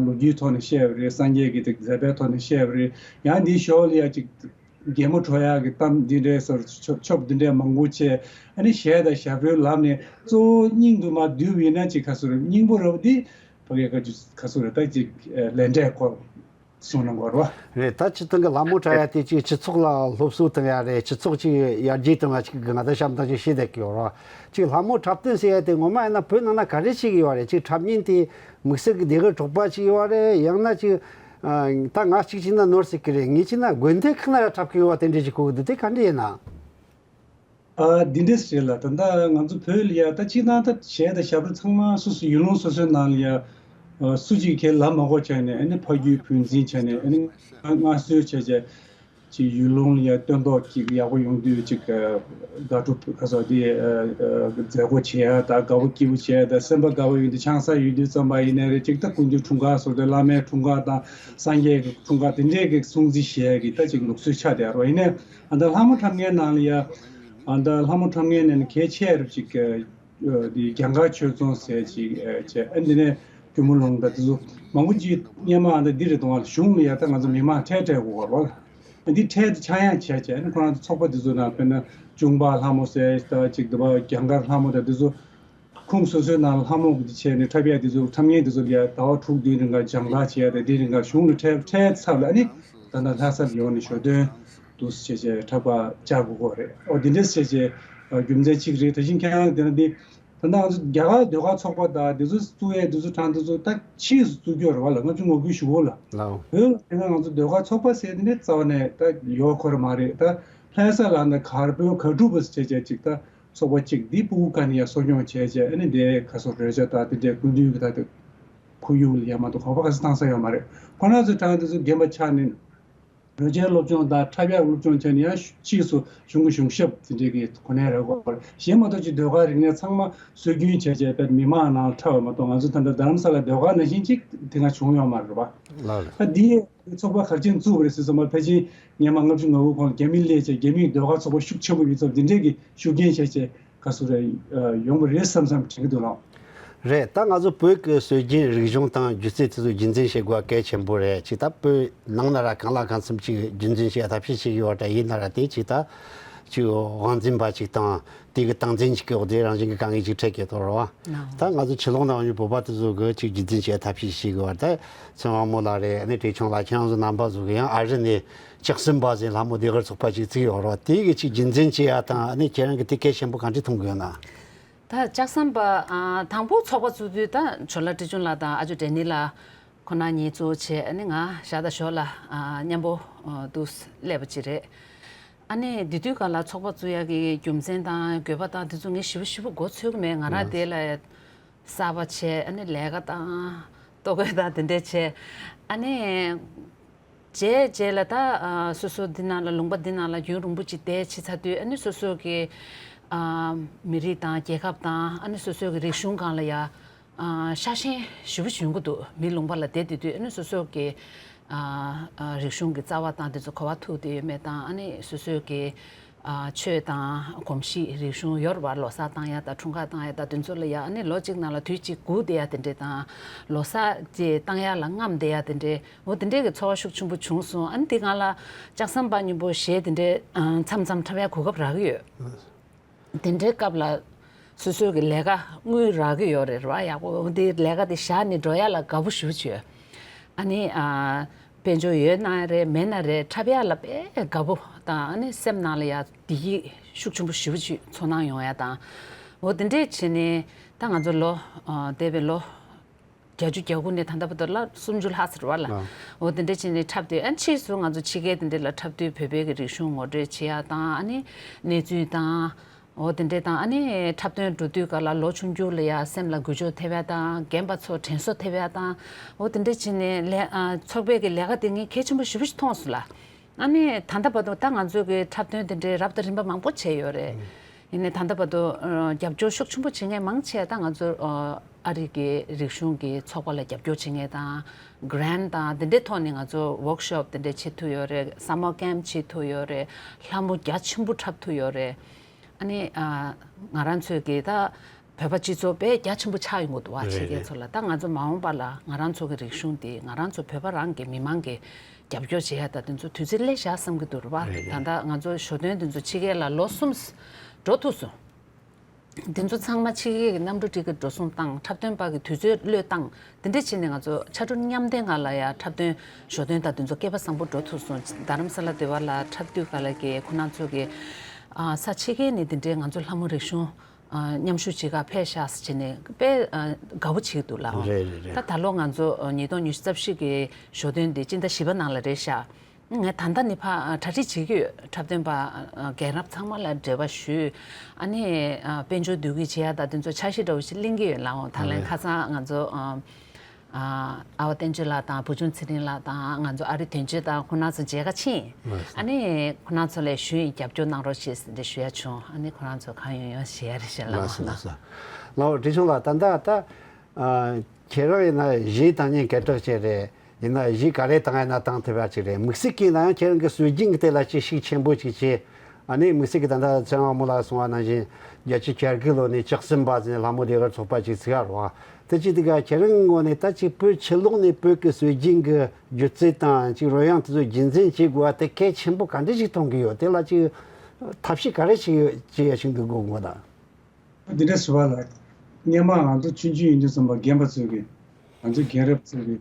ལོ་རྒྱུས་ཐོག་ནས་བཤད་པ་རེད། སངས་རྒྱས་ཀྱི་དེ་མཛད་པའི་ཐོག་ནས་བཤད་པ་རེད། ཡང་འདིའི་ཞོར་ལ་ཡ་ཅིག་གད་མོ་བྲོ་ཡག་གི་གཏམ་འདི་འདྲའི་སོར་ཆོབ་ཆོབ་འདི་འདྲའི་མང་པོ་བྱས། ཨ་ནི་གཞས་དང་ཞབས་བྲོའི་ལམ་ནས་གཙོ་བོ་སྙིང་དུ་མ་བསྡུས་པ་ཡིན་ན་ཅིག་ཁ་སོ་རེད། སྙིང་པོ་རེད་པ་འདི་ཕ་གིའི་བཀའ་བརྒྱུད་ཁ་སོ་རེད། ད་ཅིག་ལས་འབྲས་སྐོར་གསུང་གནང་དགོས་རེད་པ། རེད། ད་སྤྱིར་བཏང་གི་ལྷ་མོ་འཁྲབ་ཡ་དེ་ཅིག་སྤྱི་ཚོགས་ལ་སློབ་གསོ་བཏང་ཡ་རེད། སྤྱི་ཚོགས་ཅིག་ཡར་རྒྱས་གཏོང་ཡ་ཅིག་གི་ང་ད་བྱམས་དང་ཅིག་ཤེས་བསྡད་ཀྱི་ཡོད་རེད་པ། ཅིག་ལྷ་མོ་འཁྲབ་སྟོན་ཟེར་ཡ་དེ་ངོ་མ་ཡིན་ན་བོད་ནང་ན་ག་རེ་བྱེད་ཀྱི་ཡོད་རེད། ཅིག་འཁྲབ་མཁན་དེ་དམིགས་བསལ་གྱི་ལས་ཀ་གྲོགས་པ་ཅིག་ཡོད་རེད། ཡང་ན་ཅིག་ཨ། ད་ང་གཅིག་བྱས་ན་ནོར་སྲིད་ཀྱི་རེད། ངས་བྱས་ན་དགོན་སྡེ་ཁག་ན་ཡང་འཁྲབ་ཀྱི་ཡོད་པ་དེ་འདྲ་ཅིག་གོ་གི་འདུག་དེ་ག་འདྲ་ཡིན་ན། ཨ། འདི་འདྲས་རེད་ལགས། ད་ལྟ་ང་ཚོ་བོད་ལ་ཡ་ད་སྤྱིར་བཏང་ད་གཞས་དང་ཞབས་བྲོ་ཚང་མ་སོ་སོ་ཡུལ་ལུང་སོ་སོའི་ནང་ལ་ཡ། ཨ། སུ་གཅིག་ཁས་ལབ་མ་དགོས་བྱས་ནས། ཨ་ནི་ཕ་རྒྱུད་བུ་འཛིན་བྱས་ནས། ཨ་ནི་སྔར་སྲོལ་བྱས་བྱས་ཅིག་ཡུལ་ལུང་ལ་ཡ་སྟོན་ཐོག་ཅིག་ཡག་པོ་ཡོང་དུས་ཅིག་ཨ། དགའ་སྤྲོ་ག་ཟེར་དེ། ཨ། ཨ། མཛད་སྒོ་བྱེད་ཡ་ད་དགའ་པོ་སྐྱིད་པོ་བྱེད་ཡ་ད་སེམས་པ་དགའ་པོ་ཡོང་དུས་ཆང་ས་ཡོད་དུས་ཙམ་པ་ཡིན་ནའི་རེད། ཅིག་ད་སྐུ་མདུན་འཁྲུངས་སྐར་སོགས་དེ་བླ་མའི་འཁྲུངས་སྐར་དང་སངས་རྒྱས་ཀྱི་འཁྲུངས་སྐར་དེ་འདྲས་ཀྱི་སྲུང་བརྩི་བྱེད་ཡ་གི་ད་ཅིག་ལུགས་སྲོལ་ཆགས་བསྡད་ཡོད་རེད་པ། ཡིན་ནའི་ཨ་ད་ལྷ་མོ་འཁྲབ་མཁན་ནང་ལ་ཡ། ཨ་ད་ལྷ་མོ་འཁྲབ་མཁན་ནང་ནས་གལ་ཆེ་རབ་ཅིག་ཨ། འདི་རྒྱ་མཁར་ཆོས་རྫོང་ཟེར་ཅིག་ཨ། བྱས། ཨ། འདི་ནས་སྐྱོར་མོ་ལུང་དང་དེ་ཚོ་མང་པོ་ཅིག་སྔོན་མ་ཨ་ད་འདི་རེད་དང་། གཞུང་ལ་ཡ་ད་ང་ཚོ་མི་མང་ཁྲལ་སྤྲད་དགོས་པ་རེད་པ། ཨ། འདི་ཁྲལ་དེ་ཆག་ཡང་བྱས་བྱས། ཨ་ནི་ཁོ་རང་ཚོ་ཚོགས་པ་དེ་ཚོ་ནང་དཔེར་ན་གཅུང་པ་ལྷ་མོ་ཟེར་ད་ཅིག་འདུག་པ། རྒྱ་མཁར་ལྷ་མོ་དང་དེ་ཚོ། ཁོངས་སོ་སོའི་ནང་ལ་ལྷ་མོ་འདི་བྱས་ནས་འཁྲབ་ཡ་དེ་ཚོ། འཁྲབ་མཁན་དེ་ཚོ་ལ་ཡ་ཟླ་བ་དྲུག་བདུན་རིང་ག་སྦྱང་བརྡར་བྱེད་ཡ་དང་། དེ་རིང་ག་གཞུང་ལ་ཁྲལ་ཁྲལ་ཚབ་ལ། ཨ་ནི་ད་ལྟ་ལྷ་ས་ལ་ཡོང་ནས་ཞོ་སྟོན་འདུག་སེ་བྱས་བྱས་འཁྲབ་པ་བཅར་དགོས་ཀྱི་རེད། ཨོ་དེ་འདྲས་བྱས་བྱས་རྒྱུ་མཚན་གཅིག་རེད། དེ་བཞིན་ཁྱེད་རང་དེ་ན་འདི་ད་ལྟ་ང་ཚོ་རྒྱ་གར་ཟློས་གར་ཚོགས་པ་དང་དེ་ཚོ་བཙུགས་ཡས་དེ་ཚོ་གྲས་དེ་ཚོ་ད་ཕྱིས་སུ་བཙུགས་ཀྱི་ཡོད་རེད་པ་ལགས། ལྔ་བཅུ་ང་དགུའི་གཞུག་གུ་ལ། ལགས། བོད་ལ་དེ་སྔ་ང་ཚོ་ཟློས་གར་ཚོགས་པ་ཟེར་དེ་འདྲས་རྩ་བ་ནས་ད་ཡོད་ཁོ་ར་མ་རེད། ད་ལྷ་ས་ལ་ནི་གར་པོད་གར་སྒྲུབ་པ་ཟེར་བྱས་བྱས་ཅིག་ད་ཚོགས་པ་གཅིག་འདི་ཕྲུ་གུ་ཁ་ནས་ཡར་གསོ་སྐྱོང་བྱས་བྱས། ཨ་ནི་དེ་ག་ཚོད་རོལ་ཆ་དང་དེ་འདྲའི་སྐུ་མདུན་གྱི་ད་དེ་ཁོར་ཡུག་ལ་ཡ་མ་གཏོགས་གོ་བ་ག་ཚོད་བཏང་ས་ཡོད་མ་རེད། ཁོ་རང་ཚོའི་གྲས་དེ་ཚོ་རྒན་པ་ཆགས་ནས་རོལ་ཆའི་སློབ་སྦྱོང་དང་འཁྲབ་ཡག་སློབ་སྦྱོང་བྱས་ནས་ཡང་ཕྱིས་སུ་གཞུང་གི་གཞུང་ཞབས་དེ་འདྲའི་གི་གོ་གནས་རག་དགོས་པ་རེད། གཞན་མ་གཏོགས་ཅིག་ཟློས་གར་རིག་གནས་ཚང་མ་སྲོལ་རྒྱུན་བྱས་བྱས་དཔེ་མི་མང་ནང་ལ་འཁྲབ་པ་མ་གཏོགས། ང་ཚོ་ད་ལྟ་རྡ་རམ་ས་ལ་ཟློས་གར་ནང་བཞིན་ཅིག་དེ་སྔ་བྱུང་ཡོད་མ་རེད་པ། ལགས་རེད། ད་འདི་ཚོགས་པ་ག་རེ་བྱས་ནས་བཙུགས་པ་རེད་ཟེར་སོང་བ། ཕལ་ཆེར་སྔོན་མ་ལྔ་བཅུ་ང་དགུ་གོང་ལ་རྒྱ་མི་སླེབས་བྱས་རྒྱ་མིས་ཟློས་གར་ཚོགས་པ་ཤུགས་ཆེན་པོ་ཡོད་ཙང་དེ་འདྲས་ཀྱི་ཤུགས་རྐྱེན་བྱས་བྱས་ག་ཚོད་རེད། ཡོང་གི་རེད་བསམ་བསམ་དྲན་གྱི་འདུག་ལགས། རེད། ད་ང་ཚོ་བོད་ཀྱི་སྲོལ་རྒྱུན་རིག་གཞུང་དང་སྒྱུ་རྩལ་དེ་ཚོ་རྒྱུན་འཛིན་བྱེད་དགོས་པ་གལ་ཆེན་པོ་རེད། ཅིག་ད་བོད་ནང་ན་ར་གང་ལ་གང་འཚམ་ཅིག་རྒྱུན་འཛིན་བྱེད་ཡ་ཐབས་ཤེས་བྱེད་ཀྱི་ཡོད་རེད། ཡིན་ན་ར་དེ་ཅིག་ད་ཅིག་དབང་འཛིན་པ་ཅིག་དང་། དེ་གི་སྟངས་འཛིན་གྱི་འོག་དེ་རང་བཞིན་གྱི་དཀའ་ངལ་ཅིག་འཕྲད་ཀྱི་ཐོག་རེད་པ། ད་ང་ཚོ་ཕྱི་ལོགས་ནང་ཡོད་བོད་པ་དེ་ཚོ་གི་ཅིག་རྒྱུན་འཛིན་བྱེད་ཐབས་ཤེས་བྱེད་དགོས་པ་རེད། ད་ཚེ་དབང་མོ་ལགས་རེད། ཨ་ནི་བཀྲས་ཆོས་ལགས། ཁྱེད་རང་ཚོ་རྣམ་པ་ཚོ་གི་ཡང་ཨ་རི་ནས་ལྕགས་ཟམ་པ་ཟེར་ལྷ་མོ་ཟློས་གར་ཚོགས་པ་ཅིག་བཙུགས་ཡོད་རེད་པ། དེ་གི་ཅིག་རྒྱུན་འཛིན་བྱེད་ཡ་དང་། ཨ་ནི་ཁྱེད་རང་གི་དེ་གལ་ཆེན་པོ་ག་འདྲ་མཐོང་གི་ཡོད་ན། ད་ལྕགས་ཟམ་པ། ཨ། དང་པོ་ཚོགས་པ་བཙུགས་དུས་ད་ཇོ་ལགས་བཀྲས་ཆོས་ལགས་དང་ཨ་ཇོ་ཌེ་ནི་ལགས་ཁོ་ན་གཉིས་གཙོ་བོ་བྱས། ཨ་ནི་ང་ཞར་དང་ཞོར་ལ། ཨ། མཉམ་པོ། ཨ། འདུག་སླེབས་པ་ཅིག་རེད། ཨ་ནི་དེ་དུས་སྒང་ལ་ཚོགས་པ་བཙུགས་ཡག་གི་རྒྱུ་མཚན་དང་དགོས་པ་དང་དེ་ཚོ་ངས་ཞིབ་པོ་ཞིབ་པོ་མགོ་ཚོད་ཀྱི་མེད། ང་རང་དེ་ལ་གསར་པ་བྱས། ཨ་ནི་ལས་ཀ་དང་ལྟོ་གོས་དང་དེ་འདྲས་བྱས། ཨ་ནི་རྗེས་རྗེས་ལ་ད། ཨ། སོ་སོ་འདི་ནང་ལ་ལུང་པ་འདི་ནང་ལ་རྒྱུན་རིང་པོ་ཅིག་བསྡད་ཕྱིན་ཚར་དུས། ཨ་ནི་སོ་སོ་གི། ཨ། མི་རིགས་དང་རྒྱལ་ཁབ་དང་། ཨ་ནི་སོ་སོ་གི་རིག་གཞུང་སྒང་ལ་ཡ། ཨ། ཤ་ཞེན་ཞེ་པོ་ཅིག་ཡོང་གི་འདུག་མི་ལུང་པ་ལ་བསྡད་བསྡད་དུས། ཨ་ནི་སོ་སོ་གི། ཨ། ཨ། རིག་གཞུང་གི་རྩ་བ་དང་དེ་ཚོ་ག་པར་ཐུག་བསྡད་ཡོད་མེད་དང་། ཨ་ནི་སོ་སོ་གི། ཨ། ཆོས་དང་གོམས་གཤིས་རིག་གཞུང་ཡོད་རེད་པ། ལོ་གསར་བཏང་ཡ་དང་འཁྲུངས་སྐར་བཏང་ཡ་དང་དེ་ཚོ་ལ་ཡ། ཨ་ནི་ལོ་གཅིག་ནང་ལ་དུས་གཅིག་སྒུག་བསྡད་ཡ་དེ་འདྲས་དང་། ལོ་གསར་ཅིག་བཏང་ཡ་ལ་རྔམ་བསྡད་ཡ་དེ་འདྲས། འོ་དེ་འདྲས་ཀྱི་ཚོར་བ་ཤུགས་ཆེན་པོ་བྱུང་སོང་། ཨ་ནི་དེ་སྒང་ལ་ལྕགས་ཟམ་པ་མཉམ་པོ་གཞས་དེ་འདྲས། ཨ། མཚམས་མཚམས་འཁྲབ་ཡ་གོ་སྐབས་རག་གི་ཡོད། དེ་འདྲའི་སྐབས་ལ་སོ་སོའི་གི་ལས་ཀ་དངུལ་རག་གི་ཡོད་རེད་པ། ཡག་པོ་འདི་ལས་ཀ་དེ་བཞག་ནས་འགྲོ་ཡ་ལ་དགའ་པོ་ཞེ་པོ་ཅིག་ཡོད། ཨ་ནི། ཨ། དཔལ་འབྱོར་ཡོད་ན་རེད་མེད་ན་རེད། འཁྲབ་ཡ་ལ་དཔེ་དགའ་པོ་དང་། ཨ་ནི་སེམས་ནང་ལ་ཡ་བདེ་སྐྱིད་ཤུགས་ཆེན་པོ་ཞེ་པོ་ཅིག་ཚོར་སྣང་ཡོང་ཡ་དང་། འོ་དེ་འདྲས་བྱས་ནས་ད་ང་ཚོ་ལོ། ཨ། འདས་པའི་ལོ་བརྒྱད་ཅུ་གྱ་དགུ་ནས་ད་ལྟ་བར་དུ་ལ་སུམ་ཅུ་ལྷག་ཙམ་རེད་པ་ལགས། ཨ། འོ་དེ་འདྲ་བྱས་ནས་འཁྲབ་སྟེ། ཨ། ཕྱིས་སུ་ང་ཚོ་ཕྱི་རྒྱལ་དེ་འདྲ་ལ་འཁྲབ་དུས་བོད་པའི་གི་རིག་གཞུང་ངོ་སྤྲོད་བྱེད་ཡ་དང་། ཨ་ནི་གནས་ཚུལ་དང་། འོ་དེ་འདྲ་དང་། ཨ་ནི་འཁྲབ་སྟོན་འགྲོ་དུས་སྒང་ལ་ལོ་ཆུང་ཆུང་ལ་ཡ་སེམས་ལ་འགུལ་སྐྱོད་ཐེབས་ཡ་དང་། རྒན་པ་ཚོ་དྲན་གསོ་ཐེབས་ཡ་དང་། འོ་དེ་འདྲ་བྱས་ནས་ལས། ཨ། ཚོགས་པའི་གི་ལས་ཀ་དེ་ངས་གལ་ཆེན་པོ་ཞེ་པོ་ཞིག་མཐོང་སོང་ལགས། ཨ་ནི་ད་ལྟ་བར་དུ་ད་ང་ཚོས་གི་འཁྲབ་སྟོན་དེ་འདྲའི་རབ་དང་རིམ་པ་མང་པོ་བྱས་ཡོད་རེད། ཨུ། ཡིན་ནའི་ད་ལྟ་བར་དུ། ཨ། རྒྱབ་སྐྱོར་ཤུགས་ཆེན་པོ་བྱེད་མཁན་མང་ཆེ་ད་ང་ཚོ། ཨ། ཨ་རི་གི་རིག་གཞུང་གི་ཚོགས་པ་ལ་རྒྱབ་སྐྱོར་བྱེད་མཁན་དང་། གྷི་རེན་ཊི་དང་དེ་འདྲའི་ཐོག་ནས་ང་ཚོ་ཝོག་ཤོབ་དེ་འདྲ་བྱེད་ཐུབ་ཡོད་རེད། སམ་མར་ཀེམ་བྱེད་ཐུབ་ཡོད་རེད། ལྷ་མོ་རྒྱ་ཆེན་པོ་འཁྲབ་ཐུབ་ཡོད་རེད། ཨ་ནི། ཨ། ང་རང་ཚོས་གི་ད་བོད་པ་སྤྱི་ཚོགས་དཔེ་རྒྱ་ཆེན་པོ་ཆགས་ཡོང་གི་འདུག་པ། རེད། ཕྱི་རྒྱལ། རེད། ཚོ་ལ། ད་ང་ཚོ་མ་འོངས་པ་ལ་ང་རང་ཚོ་གི་རིག་གཞུང་དེ་ང་རང་ཚོ་བོད་པ་རང་གི་མི་མང་གི་ རྒྱབ་སྐྱོར་བྱེད་ཡ་ད་དེ་ཚོ་དུས་ཚོད་སླེབས་བཞག་བསམ་གྱི་འདུག་རེད་པ། རེད་རེད། ད་ལྟ་ང་ཚོ་ཞོ་སྟོན་དེ་ཚོ་ཕྱི་རྒྱལ་ལ་ལོ་གསུམ་འགྲོ་ཐུབ་སོང་། དེ་ཚོ་ཚང་མ་ཕྱི་རྒྱལ་གྱི་གནམ་གྲུ་ཊི་ཀེ་ཊི་འགྲོ་སོང་བཏང་། འཁྲབ་སྟོན་པ་གི་དུས་ཚོད་བློས་བཏང་། དེ་འདྲ་བྱས་ནས་ང་ཚོ་ཕྱར་གྲུ་མཉམ་འདེགས་ང་ལ་ཡ་འཁྲབ་སྟོན་ཞོ་སྟོན་དང་དེ་ཚོ་སྐལ་པ་བཟང་པོ་འགྲོ་ཐུབ་སོང་། རྡ་རམ་ས་ལ་སྡེ་བ་ལ་འཁྲབ་དུས་ག་ལ་གི་ཁོ་རང་ཚོ་གི་ཨ་ས་ཕྱི་རྒྱལ་ནས་དེ་འདྲའི་ང་ཚོ་ལྷ་མོ་རིག་གཞུང་ཨ་མཉམ་ཞུགས་བྱེད་ག་ཕེབས་ཤག་ཟེར་བྱས་ནས་དཔེ་ཨ་དགའ་པོ་བྱེད་ཀྱི་འདུག་ལགས། རེད་རེད་རེད། ད་ད་ལོ་ང་ཚོ་ཨ་ཉིས་སྟོང་ཉི་ཤུ་རྩ་བཞི་གི་ཞོ་སྟོན་འདི་སྤྱི་ཟླ་བཞི་པ་ནང་ལ་རེད་ཤག་ངས་ད་ལྟ་ནི་ཕ་གྲ་སྒྲིག་བྱེད་ཀྱི་ཡོད། འཁྲབ་སྟོན་པ་རྒན་རབས་ཚང་མ་ལ་འབྲེལ་བ་ཞུས། ཨ་ནི་དཔལ་འབྱོར་བསྡུ་སྐྱེལ་བྱེད་ཡ་ད་དེ་ཚོ་འཆར་གཞི་འདྲ་བོ་ཞིག་གླེང་གི་ཡོད་ལགས། འོང་ད་ལན་ཁ་སང་ང་ཚོ་ཨ་བསྟན་ཆོས་ལགས་དང་བུ་ཆུང་ཚེ་རིང་ལགས་དང་ང་ཚོ་ཨ་རི་དོན་གཅོད་དང་ཁོང་རྣམ་ཚོ་མཇལ་ཁ་ཕྱིན། ཨ་ནི་ཁོང་རྣམ་ཚོ་ལ་ཞུས་ཡིན། རྒྱབ་སྐྱོར་གནང་རོགས་ཞེས་འདི་ཞུ་ཡ་བྱུང་། ཨ་ནི་ཁོང་རྣམ་ཚོ་གང་ཡོང་ཡོང་བྱེད་ཡ་རེད་ཤག་ལགས། ལགས་སོ་ལགས་སོ། ལགས་འོ་བཀྲ་ཤིས་ལགས། ད་ལྟ་ད། ཨ། ཁྱེད་རང་ཡིན་ན་གཞས་བཏང་མཁན་སྐད་གྲགས་ཅན་རེད། ཡིན་ན་གཞས་ག་རེ་བཏང་ཡིན་ན་བཏང་ཐུབ་ཡ་ཅིག་རེད། དམིགས་བསལ་གྱིས་ན་ཡང་ཁྱེད་རང་གི་སྲོལ་རྒྱུན་གྱི་ཐད་ལ་ཅིག་ཤུགས་ཆེན་པོ་ཅིག་བྱས། ཨ་ནི་དམིགས་བསལ་གྱིས་ད་ལྟ་ཚེ་དབང་མོ་ལགས་གསུངས་པ་ནང་བཞིན་བརྒྱད་ཅུ་གྱ་དགུ་ལོ་ནས་བཅུ་གསུམ་པ་ཟིན་ལྷ་མོ་ལྡེ་དཀར་ཚོགས་པ་ཅིག་ཚུགས་ཡ་རེད་བ། དེ་ཅིག་དེ་ག་ཁྱེད་རང་ངོས་ནས་ད་ཅིག་བོད་ཕྱི་ལོགས་ནས་བོད་ཀྱི་སྲོལ་རྒྱུན་གྱི་སྒྱུ་རྩལ་དང་ཅིག་རོལ་དབྱངས་དེ་ཚོ་རྒྱུན་འཛིན་བྱེད་དགོས་པ་དེ་གལ་ཆེན་པོ་ག་འདྲ་ཞིག་མཐོང་གི་ཡོད། དེ་ལ་ཅིག་ཐབས་ཤེས་ག་རེ་ཞིག་བྱེད་ཡ་ཞིག་འདུག་དགོས་དགོས་དང་། འདི་འདྲ་ཞུ་བ་ལ། སྔོན་མ་ང་ཚོ་ཆུང་ཆུང་ཡིན་དུས་ཙམ་པ་རྒན་པ་ཚོས་ཀྱི། ང་ཚོའི་རྒན་རབས་ཚོས་ཀྱི།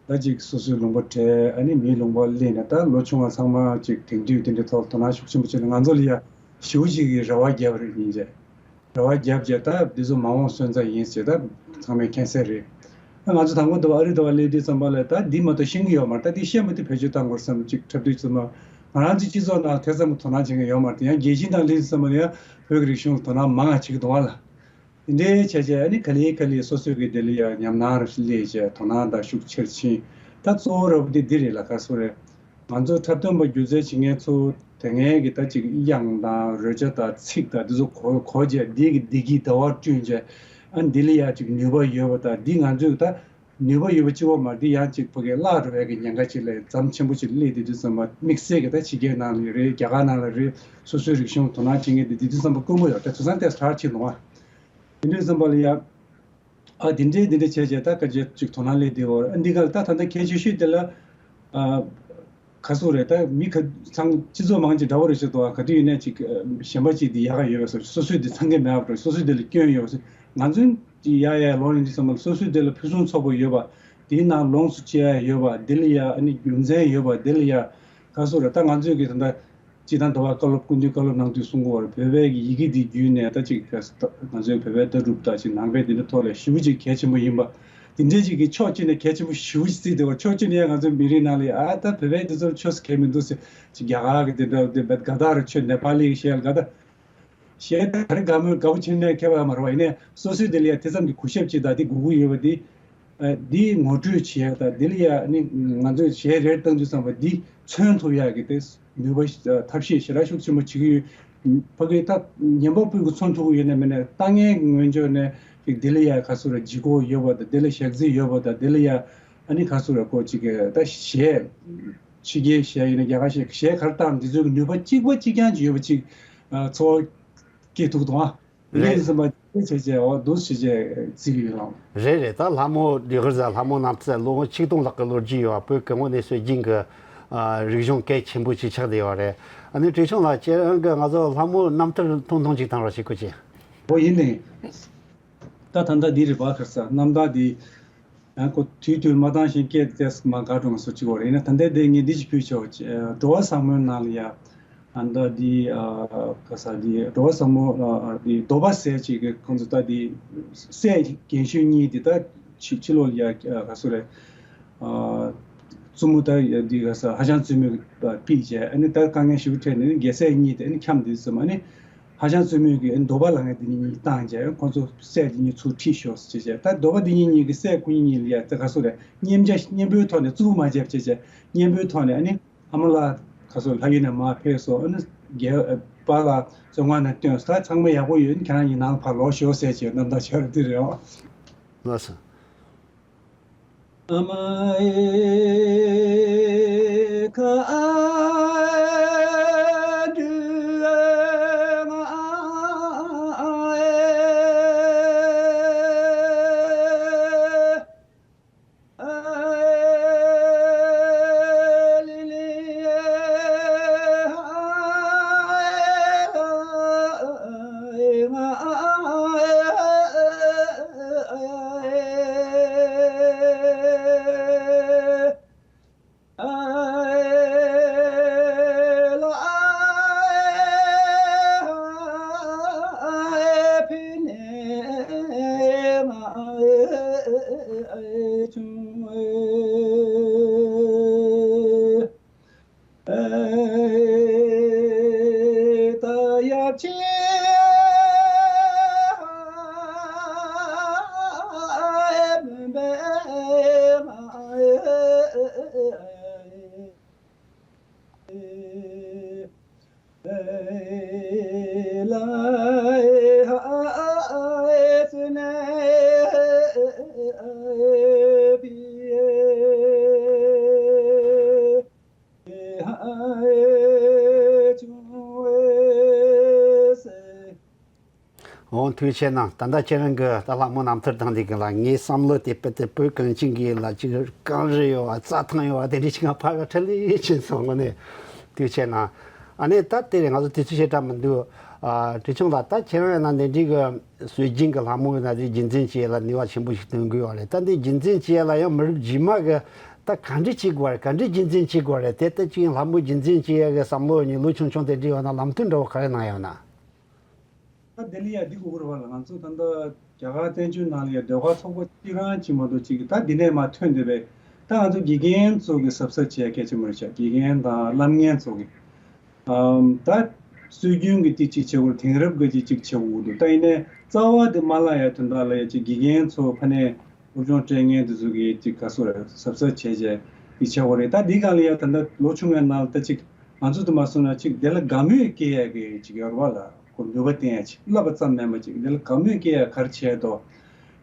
ད་ཅིག་སོ་སོའི་ལུང་པ་བྲལ། ཨ་ནི་མིའི་ལུང་པ་སླེབས་ནས་ད་ལོ་ཆུང་བ་ཚང་མ་ཅིག་དེང་དུས་དེ་འདྲའི་ཐོག་དོ་སྣང་ཤུགས་ཆེན་པོ་བྱས་ནས་ང་ཚོ་ལ་ཡ་ཞེ་པོ་ཅིག་གི་རེ་བ་བརྒྱབ་རེད་ཡིན་ཅེ། རེ་བ་བརྒྱབ་བྱས་ད་འདི་ཚོ་མ་འོངས་སོན་རྩ་ཡིན་ཟེར་ད་ཚང་མས་མཁྱེན་གསལ་རེད། ད་ང་ཚོ་དང་པོ་འདི་བ་ཨ་རི་འདི་བ་སླེབས་དུས་ཙམ་པ་ལ་ད་འདི་མ་གཏོགས་ཤེས་ཀྱི་ཡོད་མ་རེད། ད་འདི་ཤེས་མ་ཐུབ་བེད་སྤྱོད་བཏང་དགོས་བསམ་ཅིག་འཁྲབ་དུས་ཙམ་པ་ང་རང་ཚོའི་སྤྱི་ཚོགས་ནང་དེ་ཙམ་དོ་སྣང་བྱེད་མཁན་ཡོད་མ་རེད། ཡང་རྒྱལ་སྤྱིའི་ནང་སླེབས་དུས་ཙམ་པ་ལ་ཡང་བོད་ཀྱི་རིག་གཞུང་དོ་སྣང་མང་བ་བྱེད་ཀྱི་འདུག་བ་ལ། དེ་འདྲའི་བྱས་བྱས་ཨ་ནི་ག་ལེ་ག་ལེ་སོ་སོའི་གི་དེ་ལ་ཡང་ཉམས་སྣང་རེ་སླེབས་བྱས་དོ་སྣང་དང་ཤུགས་ཆེར་ཕྱིན། ད་གཙོ་བོ་ར་བ་དེ་འདི་རེད་ལ་ག་སོ་རེད། ང་ཚོ་འཁྲབ་སྟོན་པ་སྒྱུ་རྩལ་བྱེད་མཁན་ཚོ་དེ་སྔའི་གི་ད་ཅིག་དབྱངས་དང་རོལ་ཆ་དང་ཚིག་དང་འདི་ཚོ་གོ་གོ་བྱས་འདི་གི་བདེ་སྐྱིད་ཟླ་བར་བསྐྲུན་བྱས་ཨ་འདི་ལ་ཡང་ཅིག་ནུས་པ་ཡོད་པ་དང་འདི་ང་ཚོས་ད་ནུས་པ་ཡོད་པ་གཅིག་པོ་མ་འདི་ཡང་ཅིག་ཕ་གིར་བརླག་འགྲོ་བའི་གི་ཉེན་ཁ་ཅིག་ལས་ཙམ་ཆེན་པོ་ཅིག་སླེབས་དེ་དུས་ཙམ་པ་དམིགས་བསལ་གི་ད་ཕྱི་རྒྱལ་ནང་ལ་རེད། རྒྱ་གར་ནང་ལ་རེད། སོ་སོའི་རིག་གཞུང་དོ་སྣང་བྱེད་མཁན་དེ་དེ་དུས་ཙམ་པ་དཀོན་པོ་ཡོད་ད་དུས་ཚང་ཏེ་གྲགས་ཆེ་འདུག་ཨ། དེ་དུས་ཙམ་པ་ལ་ཡང་། ཨ་དེ་འདྲའི་དེ་འདྲ་བྱས་བྱས་ད་སྐད་ཆ་ཅིག་དོ་སྣང་སླེབས་བསྡད་ཡོད་རེད། ཨ་འདི་ག་ལ་ད་ད་ལྟ་གལ་ཆེ་ཤོས་དེ་ལ་ཨ་ག་སོ་རེད། ད་མི་ག་ཚང་སྤྱི་ཚོགས་མང་ཆེ་འདྲ་བོ་རེད་ཤག་འདུག་ཨ། ག་དུས་ཡིན་ནའི་ཅིག་ཨ་གཞན་པ་ཅིག་འདི་ཡག་ག་ཡོད་པ་སོ་སོ་སོས་འདི་ཚང་གི་མེད་པ་རེད། སོ་སོས་འདི་ལ་སྐྱོན་ཡོད་པ་སོ་ང་ཚོའི་ཅིག་ཡ་ཡ་ལོང་ཡིན་དུས་ཙམ་པ་ལ་སོ་སོས་འདི་ལ་ཕུན་སུམ་ཚོགས་པ་ཡོད་པ་འདིའི་ནང་ལོངས་སུ་སྤྱད་ཡ་ཡོད་པ་འདི་ལ་ཡ་ཨ་ནི་རྒྱུ་མཚན་ཡོད་པ་འདི་ལ་ཡ་ག་སོ་རེད། ད་ང་ཚོས་ཀྱི་ད་ལྟ། སྤྱིར་བཏང་འདི་བ་བཀའ་སློབ་སྐུ་མདུན་བཀའ་སློབ་གནང་དུས་གསུང་གི་ཡོད་རེད། བོད་པའི་གི་ཡི་གེ་འདི་བརྒྱུད་ནས་ད་ཅིག་ང་ཚོའི་བོད་པའི་ལྟ་གྲུབ་དང་ཅིག་ནང་པའི་འདི་འདྲ་ཐོག་ལ་ཞེ་པོ་ཅིག་གལ་ཆེན་པོ་ཡིན་པ། འདི་འདྲའི་ཅིག་གི་ཕྱོགས་གཅིག་ནས་གལ་ཆེན་པོ་ཞེ་པོ་ཅིག་བརྩིས་བསྡད་པ་ཕྱོགས་གཅིག་ནས་ཡང་ང་ཚོའི་མི་རིགས་ནང་ལ་ཡ་ཨ་ད་བོད་པའི་འདི་ཚོར་ཆོས་སུ་གལ་མི་འདུག་ཟེར་ཅིག་རྒྱ་གར་གི་འདི་འདྲ་འདི་བད་ག་ད་རུ་ཆོས་ནེ་པ་ལི་གི་ཞེས་ག་ད། གཞན་ད་ག་རེ་དགའ་མོས་དགའ་པོ་བྱེད་ནས་ཁྱད་པར་མ་རེད་བ། ཡིན་ནའི་སོ་སོའི་དེ་ལ་ཡང་དེ་ཙམ་གྱི་གུས་ཞབས་ཅིག་དང་དེ་དགོས་ཀྱི་ཡོད་པ་འདི། ཨ་འདི་ངོ་སྤྲོད་བྱེད་ཡག་དང་དེ་ལ་ཡང་ནི་ང་ཚོས་གཞས་རེ་བཏང་དུས་ཙམ་པ་འདི་མཚོན་ཐུབ་ཡག་གི་དེ་ནུས་པ་ཐབས་ཤེས་ཞེ་དྲག་ཤུགས་ཆེན་པོ་བྱེད་ཀྱི་ཡོད། ཕ་གི་ད་ཉན་པ་ཕྲུ་གུ་མཚོན་ཐུབ་ཀྱི་ཡོད་ན་མེད་ན་ལྟ་མཁན་གྱི་ངོས་ཕྱོགས་ནས་དེ་ལ་ཡང་ག་ཚོད་ར་ལྗིད་ཁོག་ཡོད་པ་དང་དེ་ལ་ཞག་རྩི་ཡོད་པ་དང་དེ་ལ་ཡང་ཨ་ནི་ག་ཚོད་ར་ཁོ་ཅིག་གི་ད་གཞས། ཕྱི་རྒྱལ་གཞས་ཡིན་ན་རྒྱ་གར་གཞས་གཞས་ག་རེ་བཏང་འདི་ཚོའི་ནུས་པ་གཅིག་པ་གཅིག་རྐྱང་ཅིག་ཡོད་པ་ཅིག་ཚོར་བ་སྐྱེ་ཐུབ་དང་། འདི་རེད། འདྲའི་ཟིན་པ་ཅིག་བྱས་བྱས་འོ་འདུག་བྱས་བྱས་བརྩི་གི་ཡོད་ལགས། རེད་རེད། ད་ལྷ་མོ་ལྡེ་གུར་ཟེར་ལྷ་མོ་རྣམ་ཐར་ལོ་ངོ་ཆིག་སྟོང་ལྷག་གི་ལོ་རྒྱུས་ཡོད་པ་བོད་སྐུ་ངོ་གནས་སྲོལ་རྒྱུན་གྱི་ཨ་རིག་གཞུང་གལ་ཆེན་པོ་ཅིག་ཆགས་བསྡད་ཡོད་རེད། ཨ་ནི་བཀྲ་ཤིས་ལགས་ཁྱེད་རང་གིས་ང་ཚོ་ལྷ་མོ་རྣམ་ཐར་ཐུང་ཐུང་ཅིག་བཏང་རོགས་བྱེད་དགོས་ཀྱི། འོ་ཡིན་ནའི། ད་ད་ལྟ་འདི་རེད་པ་ཁར་ས་རྣམ་ཐར་འདི། ཡང་ཁོ་དུས་དུས་མ་བཏང་ཞིང་སྐད་ཏེས་མ་དགའ་གྲོང་སོ་གཅིག་བོར་ཡིན་ན་ད་ལྟའི་ལྡེ་ངས་འདི་ཅིག་ཕུལ་ཆོག་འགྲོ་བ་བཟང་མོའི་ནང་ལ་ཡ། ཨ་ད་འདི་ཨ་ག་ས་འདི་འགྲོ་བ་བཟང་མོ་ཨ་འདི་འདོད་པ་ཟེར་ཅིག་གི་ཁོང་ཚོ་ད་འདི་སྲས་རྒན་ཤོས་གཉིས་འདི་ད་ཕྱི་ཕྱི་ལོགས་ལ་ཡ་ག་སོ་རེད། ཨ་བཙུན་མོ་ད་འདི་ག་ས་ཧ་ཅང་བཙུན་མོའི་ཕིག་བྱས་ཨ་ནི་ད་དཀའ་ངལ་ཞིག་འཕྲད་ནས་རྒྱལ་སྲས་གཉིས་དེ་ཨ་ནི་འཁྱམས་འདི་ཙམ་ཨ་ནི། ཧ་ཅང་བཙུན་མོས་ཀྱི་འདོད་པ་ལ་ངས་འདི་གཉིས་གཉིས་བཏང་བྱས་ཁོང་ཚོ་སྲས་འདི་གཉིས་ཚུར་ཁྲིད་ཤོག་ཟེར་བྱས་ད་འདོད་པ་འདི་གཉིས་གཉིས་ཀྱི་སྲས་སྐུ་ཉིད་གཉིས་ལ་ཡ་ད་ག་སོ་རེད་གཉེན་རྒྱ་གཉེན་པོའི་ཐོག་ནས་བཙུགས་མ་བྱས་བྱས་བྱས་གཉེན་པོའི་ཐོག་ནས་ཨ་ནི་ཨ་མ་ལགས་ག་སོ་ལྷ་ཡུལ་ནས་མར་ཕེབས་སོང་ཨ་ནི་རྒྱལ་པ་ལ་བཙོན་ཁང་ནས་བཏོན་སོང་ད་ཚང་མ་ཡག་པོ་ཡོད་ཨ་ནི་ཁྱེད་རང་གཉིས་ནང་ལ་ཕར་ལོག་ཤོག་ཟེར་བྱས་རྣམ་ཐར་ཆགས་རེད་འདི་རེད་ཨོ། ལགས་སོ། འོང་། ཐུགས་རྗེ་ཆེ་གནང་། ད་ལྟ་ཁྱེད་རང་གི་ད་ལྷ་མོ་རྣམ་ཐར་དང་འདི་གི་ལ་ངའི་བསམ་བློ་དེ་དཔེ་དེ་བོད་གངས་ཅན་གྱི་ལ་ཅིག་གངས་རི་ཡོད་བ། རྩྭ་ཐང་ཡོད་བ། དེ་འདྲ་ཞིག་ང་ཕར་ལ་ཁྲིད་ལས་ཕྱིན་སོང་། དངོས་གནས་ཐུགས་རྗེ་ཆེ་གནང་། ཨ་ནི་ད་དེ་རེད། ང་ཚོ་དུས་ཚོད་ཞེ་དྲག་མི་འདུག། ཨ། བཀྲ་ཤིས་ལགས། ད་ཁྱེད་རང་ཡང་ན་འདི་འདྲའི་གི་སྲོལ་རྒྱུན་གྱི་ལྷ་མོ་ཡིན་ན་དེ་རྒྱུན་འཛིན་བྱེད་ཡ་ལ་ནུས་པ་ཆེན་པོ་ཞིག་བཏོན་དགོས་བ་རེད། ད་འདི་རྒྱུན་འཛིན་བྱེད་ཡ་ལ་ཡང་མི་རབས་རྗེས་མ་གི་ད་ག་འདྲ་བྱེད་དགོས་བ་རེད། ག་འདྲ་རྒྱུན་འཛིན་བྱེད་དགོས་བ་རེད། དེ་ལྟ་ཅིག་ལྷ་མོ་རྒྱུན་འཛིན་བྱེད་ཡ་གི་བསམ་བློ་ཡིན་ནའི་ལོ་ཆུང་ཆུང་དེ་འདྲའི་ཡོད་ན་ལམ་སྟོན་འདྲ་བོ་ག་རེ་གནང་ཡོད་ན། ད་དེ་ལ་ཡ་འདི་དགོས་རེད་བ་ལ། ང་ཚོ་ད་ལྟ་རྒྱ་གར་བཙན་བྱོལ་ནང་ལ་ཡ་ཟློས་གར་ཚོགས་པ་གཅིག་རང་གཅིག་མ་གཏོགས་གཅིག་གི་ད་འདི་ནས་མར་ཐོན་བསྡད་པས། ད་ང་ཚོ་དགེ་རྒན་ཚོ་གི་གཟབ་གཟབ་བྱེད་ཡ་གལ་ཆེན་པོ་རེད་ཤག། དགེ་རྒན་དང་བསླབ་མཁན་ཚོ་གི། ཨམ། ད་སྲོལ་རྒྱུན་གི་དེ་གཅིག་བྱེད་དགོས། དེང་རབས་གི་དེ་གཅིག་བྱེད་དགོས་འདུག། ད་ཡིན་ནའི་རྩ་བ་དེ་མ་བརླག་ཡ་དོན་དག་ལ་ཡ་གཅིག་དགེ་རྒན་ཚོ་ཕ་ནས་སློབ་སྦྱོང་སྤྲད་མཁན་དེ་ཚོ་གི་གཅིག་ག་སོ་རེད། གཟབ་གཟབ་བྱས་བྱས་དེ་བྱེད་དགོས་རེད། ད་འདི་སྒང་ལ་ཡ་ད་ལྟ་ལོ་ཆུང་བའི་ནང་ལ་ད་གཅིག་ང་ཚོ་དུ་མ་སོང་ན་གཅིག་དེ་ལ་དགའ་མོས་སྐྱེ་ཡ་གི་གཅིག་ཡོད་རེད་བ་ལ། ཁོ་ནུས་པ་བསྟན་ཡ་ཅིག། བསླབ་པ་ཙམ་མིན་པ་ཅིག་འདི་ལ་དགའ་མོས་སྐྱེ་ཡ་ག་རེ་བྱས་འདུག།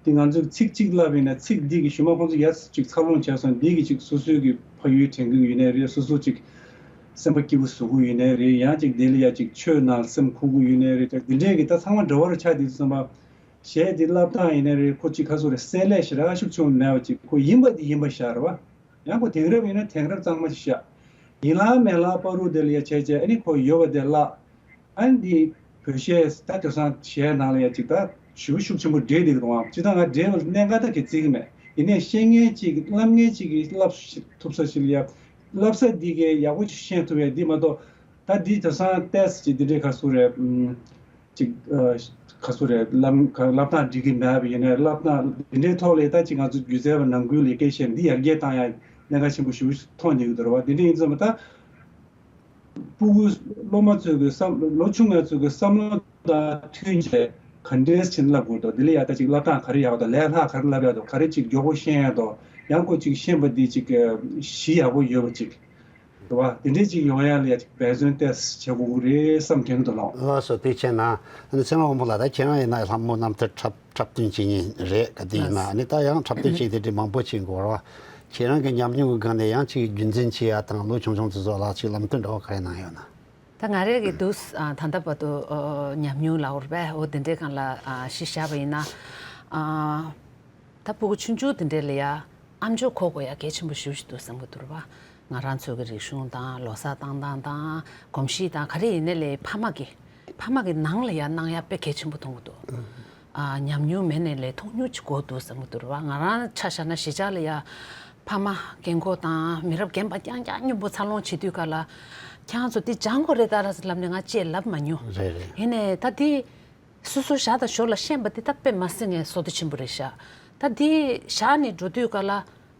འདི་ང་ཚོས་ཚིག་གཅིག་བསླབ་ཡིན་ན་ཚིག་འདི་གི་གཞུག་མ་ཁོང་ཚོ་ཡར་ཅིག་འཚར་ལོངས་བྱས་སོང་། འདི་གི་ཅིག་སོ་སོའི་གི་ཕ་ཡུལ་དྲན་གི་ཡོད་ནའི་རེད། སོ་སོ་ཅིག་སེམས་པ་སྐྱིད་པོ་བཟོ་གི་ཡོད་ནའི་རེད། ཡང་ཅིག་འདི་ལ་ཡ་ཅིག་ཆོས་ནང་སེམས་འཁུར་གི་ཡོད་ནའི་རེད། ཅིག་འདི་འདྲས་གི་ད་ཚང་མ་འདྲ་བོ་རུ་ཆགས་འདུག་བསམ་པ། གཞས་འདི་བསླབ་སྟངས་ཡིན་ནའི་རེད། ཁོ་ཅིག་ག་སོ་རེད། བསྲེ་ལྷད་ཞེ་དྲག་ཤུགས་ཆེན་པོ་མེད་པ་ཅིག། ཁོ་ཡིན་པ་འདི་ཡིན་པ་ཤར་བ། ཡང་ཁོ་དེང་རབས་ཡིན་ན་དེང་རབས་གཙང་མ་ཞིག་བཞག། ཡིན་ལ་མེད་ལ་བར་དུ་དེ་ལ་ཡ་བྱས་བྱས། ཨ་ནི་ཁོ་ཡོད་པ་དེ་བརླག། ཨ་ནི་འདི་བོད་གཞས་ད་དེང་སང་གཞས་ནང་ལ་ཡ་ཅིག་ད་ཞེ་པོ་ཤུགས་ཆེན་པོ་འདྲེས་བསྡད་ཀྱི་འདུག་ཨང་། སྤྱིར་བཏང་ང་འདྲེས་པ་ལ་གནད་འགག་ད་གི་བརྩི་གི་མེད། ཡིན་ནའི་ཤེས་མཁན་ཅིག་བསླབ་མཁན་ཅིག་གིས་བསླབ་ཐུབ་ས་ཞིག་ལ་ཡ། བསླབ་ས་འདི་གའི་ཡག་པོ་ཅིག་ཤེས་ཐུབ་ཡ་འདི་མ་གཏོགས། ད་འདི་དེང་སང་ཏོག་ཙམ་ཅིག་འདི་འདྲའི་ག་སོ་རེད། ཨམ། ཅིག། ཨ། ག་སོ་རེད། བསླབ་བསླབ་སྟངས་འགྲིག་གི་མེད་པ་ཡིན་ནའི། བསླབ་སྟངས་འདི་འདྲའི་ཐོག་ལ་ད་ཅིག་ང་ཚོ་སྒྱུ་རྩལ་བ་ནང་ཁུལ་ལ་སྐད་ཆ་འདི་ཡར་རྒྱས་བཏང་ཡ་གནད་འགག་ཆེན་པོ་ཞེ་པོ་མཐོང་ནས་ཡོད་རེད་བ། འདི་འདྲ་ཡིན་ཙང་མ་ད་སྤུ་གུ་སློབ་མ་ཚོའི་གི་བསམ། ལོ་ཆུང་བ་ཚོའི་གི་བསམ་བློ་དང་མཐུན་བྱས་ག་འདྲས་བྱས་ནས་བསླབ་དགོས་འདུག། འདི་ལ་ཡ་ད་ཅིག་བསླབ་སྟངས་ག་རེ་ཡག་འདུག། ལས་སླ་ག་རེ་བསླབ་ཡག་འདུག། ག་རེ་ཅིག་མགྱོགས་པོ་ཤེས་ཡག་འདུག། ཡང་ཁོ་ཅིག་ཤེས་པ་འདི་ཅིག་གཞི་ཡག་པོ་ཡོད་པ་ཅིག། རེད་བ། དེ་འདྲས་ཅིག་ཡོང་ཡ་ལ་ཡ་ཅིག་འབད་བརྩོན་ཏོག་ཙམ་བྱེད་དགོས་ཀྱི་རེད་བསམ་དྲན་གྱི་འདུག་ལགས། ལགས་སོ། ཐུགས་རྗེ་ཆེ་གནང་། ཨ་ནི་ཚེ་རིང་དབང་མོ་ལགས། ད་ཁྱེད་རང་ཡིན་ན་ལྷ་མོ་རྣམ་ཐར་འཁྲབ་འཁྲབ་སྟོན་བྱེད་མཁན་རེད། ག་དུས་ཡིན་ན། ལགས། ཨ་ནི་ད་ཡང་འཁྲབ་སྟོན་བྱེད་དེ་འདྲའི་མང་པོ་བྱེད་དགོས་རེད་བ། ཁྱེད་རང་གི་ཉམས་མྱོང་གི་སྒང་ནས་ཡང་ཅིག་རྒྱུན་འཛིན་བྱེད་ཡ་དང་ལོ་ཆུང་ཆུང་དེ་ཚོ་ལ་ཅིག་ལམ་སྟོན་འདྲ་བོ་ག་རེ་གནང་ཡོད་ན། ད་ང་རང་གི་འདུག། ཨ། ད་ལྟ་བར་དུ། ཨ། ཉམས་མྱོང་ལབ་དགོས་རེད་པས། འོ་དེ་འདྲའི་སྒང་ལ། ཨ། གཞི་བཞག་པ་ཡིན་ན། ཨ། ད་སྤུ་གུ་ཆུང་ཆུང་དེ་འདྲའི་ལ་ཡ་ཨ་མཆོག་གོ་དགོས་ཡ་གལ་ཆེན་པོ་ཞེ་པོ་ཞིག་འདུག་བསམ་གྱི་འདུག་རེད་བ། ང་རང་ཚོ་གི་རིག་གཞུང་དང་ལོ་གསར་བཏང་སྟངས་དང་གོམས་གཤིས་དང་ག་རེ་ཡིན་ནའི་ལས་ཕ་མ་གི། ཕ་མ་གི་ནང་ལ་ཡ་གནང་ཡ་དཔེ་གལ་ཆེན་པོ་མཐོང་གི་འདུག། ཨ། ཉམས་མྱོང་མེད་ནའི་ལས་མཐོང་མྱོང་ཅིག་དགོས་འདུག་བསམ་གྱི་འདུག་རེད་བ། ང་རང་ཆ་བཞག་ན་གཞིས་ཆགས་ལ་ཡ་ཕ་མ་རྒན་གོག་དང་མི་རབས་རྒན་པ་རྐྱང་རྐྱང་མཉམ་པོ་འཚར་ལོངས་བྱེད་དུས་ག་ལ། ཁྱེད་རང་ཚོ་འདི་སྦྱང་དགོས་རེད་ད་ར་ལབ་ནས་ང་ཅིག་ལབ་མ་མྱོང་། རེད་རེད། ཡིན་ནའི་ད་འདི། སོ་སོ་བཞག་དང་ཞོར་ལ་ཤེས་པ་འདི་ད་དཔེ་མ་སྲིད་ངས་བསོད་བདེ་ཆེན་པོ་རེད་ཤག། ད་འདི་བཞག་ནས་འགྲོ་དུས་ག་ལ།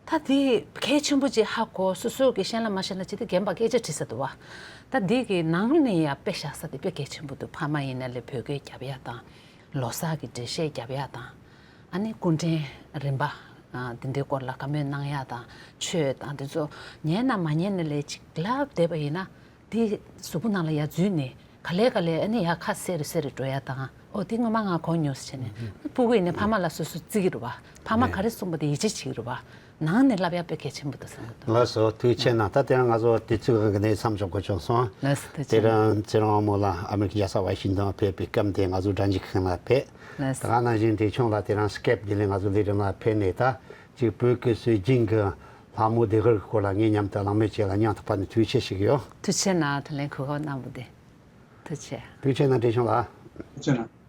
ད་འདི་གལ་ཆེན་པོ་ཅིག་ཧ་གོ། སོ་སོ་གི་ཤེས་ལ་མ་ཤེས་ན་ཅི་སྟེ་རྒན་པ་སྐད་ཆ་དྲིས་ས་འདུག་བ། ད་འདི་གི་ནང་ནས་ཡ་དཔེ་བཞག་ས་དེ་དཔེ་གལ་ཆེན་པོ་འདུག། ཕ་མ་ཡིན་ན་ལས་བོད་སྐད་རྒྱབ་ཡ་དང་། ལོ་གསར་གི་འགྲེལ་བཤད་རྒྱབ་ཡ་དང་། ཨ་ནི་སྐུ་ཕྲེང་རིམ་པ། ཨ། འདི་འདྲའི་སྐོར་ལ་བཀའ་མོལ་གནང་ཡ་དང་ཆོས་དང་འདི་ཚོ་ཉན་ན་མ་ཉན་ན་ལས་ཅིག་ལབ་བསྡད་པ་ཡིན་ན། དེ་གཟུགས་པོ་ནང་ལ་ཡར་འཛུལ་ནས་ག་ལེ་ག་ལེ་ཨ་ནི་ཡར་ཁ་གསལ་རུ་གསལ་རུ་འགྲོ་ཡ་དང་། ཨོ་དེ་ངོ་མ་ང་གོ་མྱོང་ཟེར་བྱས་ནས། ཨུ་ཧུ། སྤུ་གུ་ཡིན་ནའི་ཕ་མ་ལ་སོ་སོ་བརྩི་གི་རེད་བ། ཕ་མ་ག་རེ་གསུངས་པ་དེ་ཡིད་ཆེས་བྱེད་ཀྱི་རེད་བ། ནང་ནས་བསླབ་ཡ་དཔེ་གལ་ཆེན་པོ་འདུག་བསམ་གྱི་འདུག། ལགས་སོ། ཐུགས་རྗེ་ཆེ་གནང་། ད་དེ་རིང་ང་ཚོ་དུས་ཚོད་གང་གི་ནས་མཚམས་འཇོག་དགོས་བྱུང་སོང་། ལགས་སོ། ཐུགས་རྗེ་ཆེ་གནང་། དེ་རིང་ཚེ་རིང་དབང་མོ་ལགས་ཨ་མི་རི་ཀའི་རྒྱལ་ས་ཝ་ཤིང་ཏོན་ཕེབས་པའི་སྐབས་དེ་ང་ཚོ་སྒྲ་འཇུག་ཁང་ལ་ཕེབས། ལགས་སོ། ད་ག་ནང་བཞིན་བདེ་ཆུང་ལགས་དེ་རིང་སི་ཀེབ་འདི་ལས་ང་ཚོ་ལས་རིམ་ལ་ཕེབས་ནས་ད་ཅིག་བོད་ཀྱི་སྲོལ་རྒྱུན་གྱི་ལྷ་མོ་ཟློས་གར་གྱི་སྐོར་ལ་ངའི་མཉམ་དུ་གླེང་མོལ་བྱས་ལ་སྙིང་ཐག་པ་ནས་ཐུགས་རྗེ་ཆེ་ཞུ་གི་ཡོད། ཐུགས་རྗེ་ཆེ་གནང་། ད་ལན་གོ་སྐབས་གནང་བ་དེ་ཐུགས་རྗེ་ཆེ། ཐུགས་རྗེ་ཆེ་གནང་། བདེ་ཆུང་ལགས། ཐུགས་རྗེ་གནང་།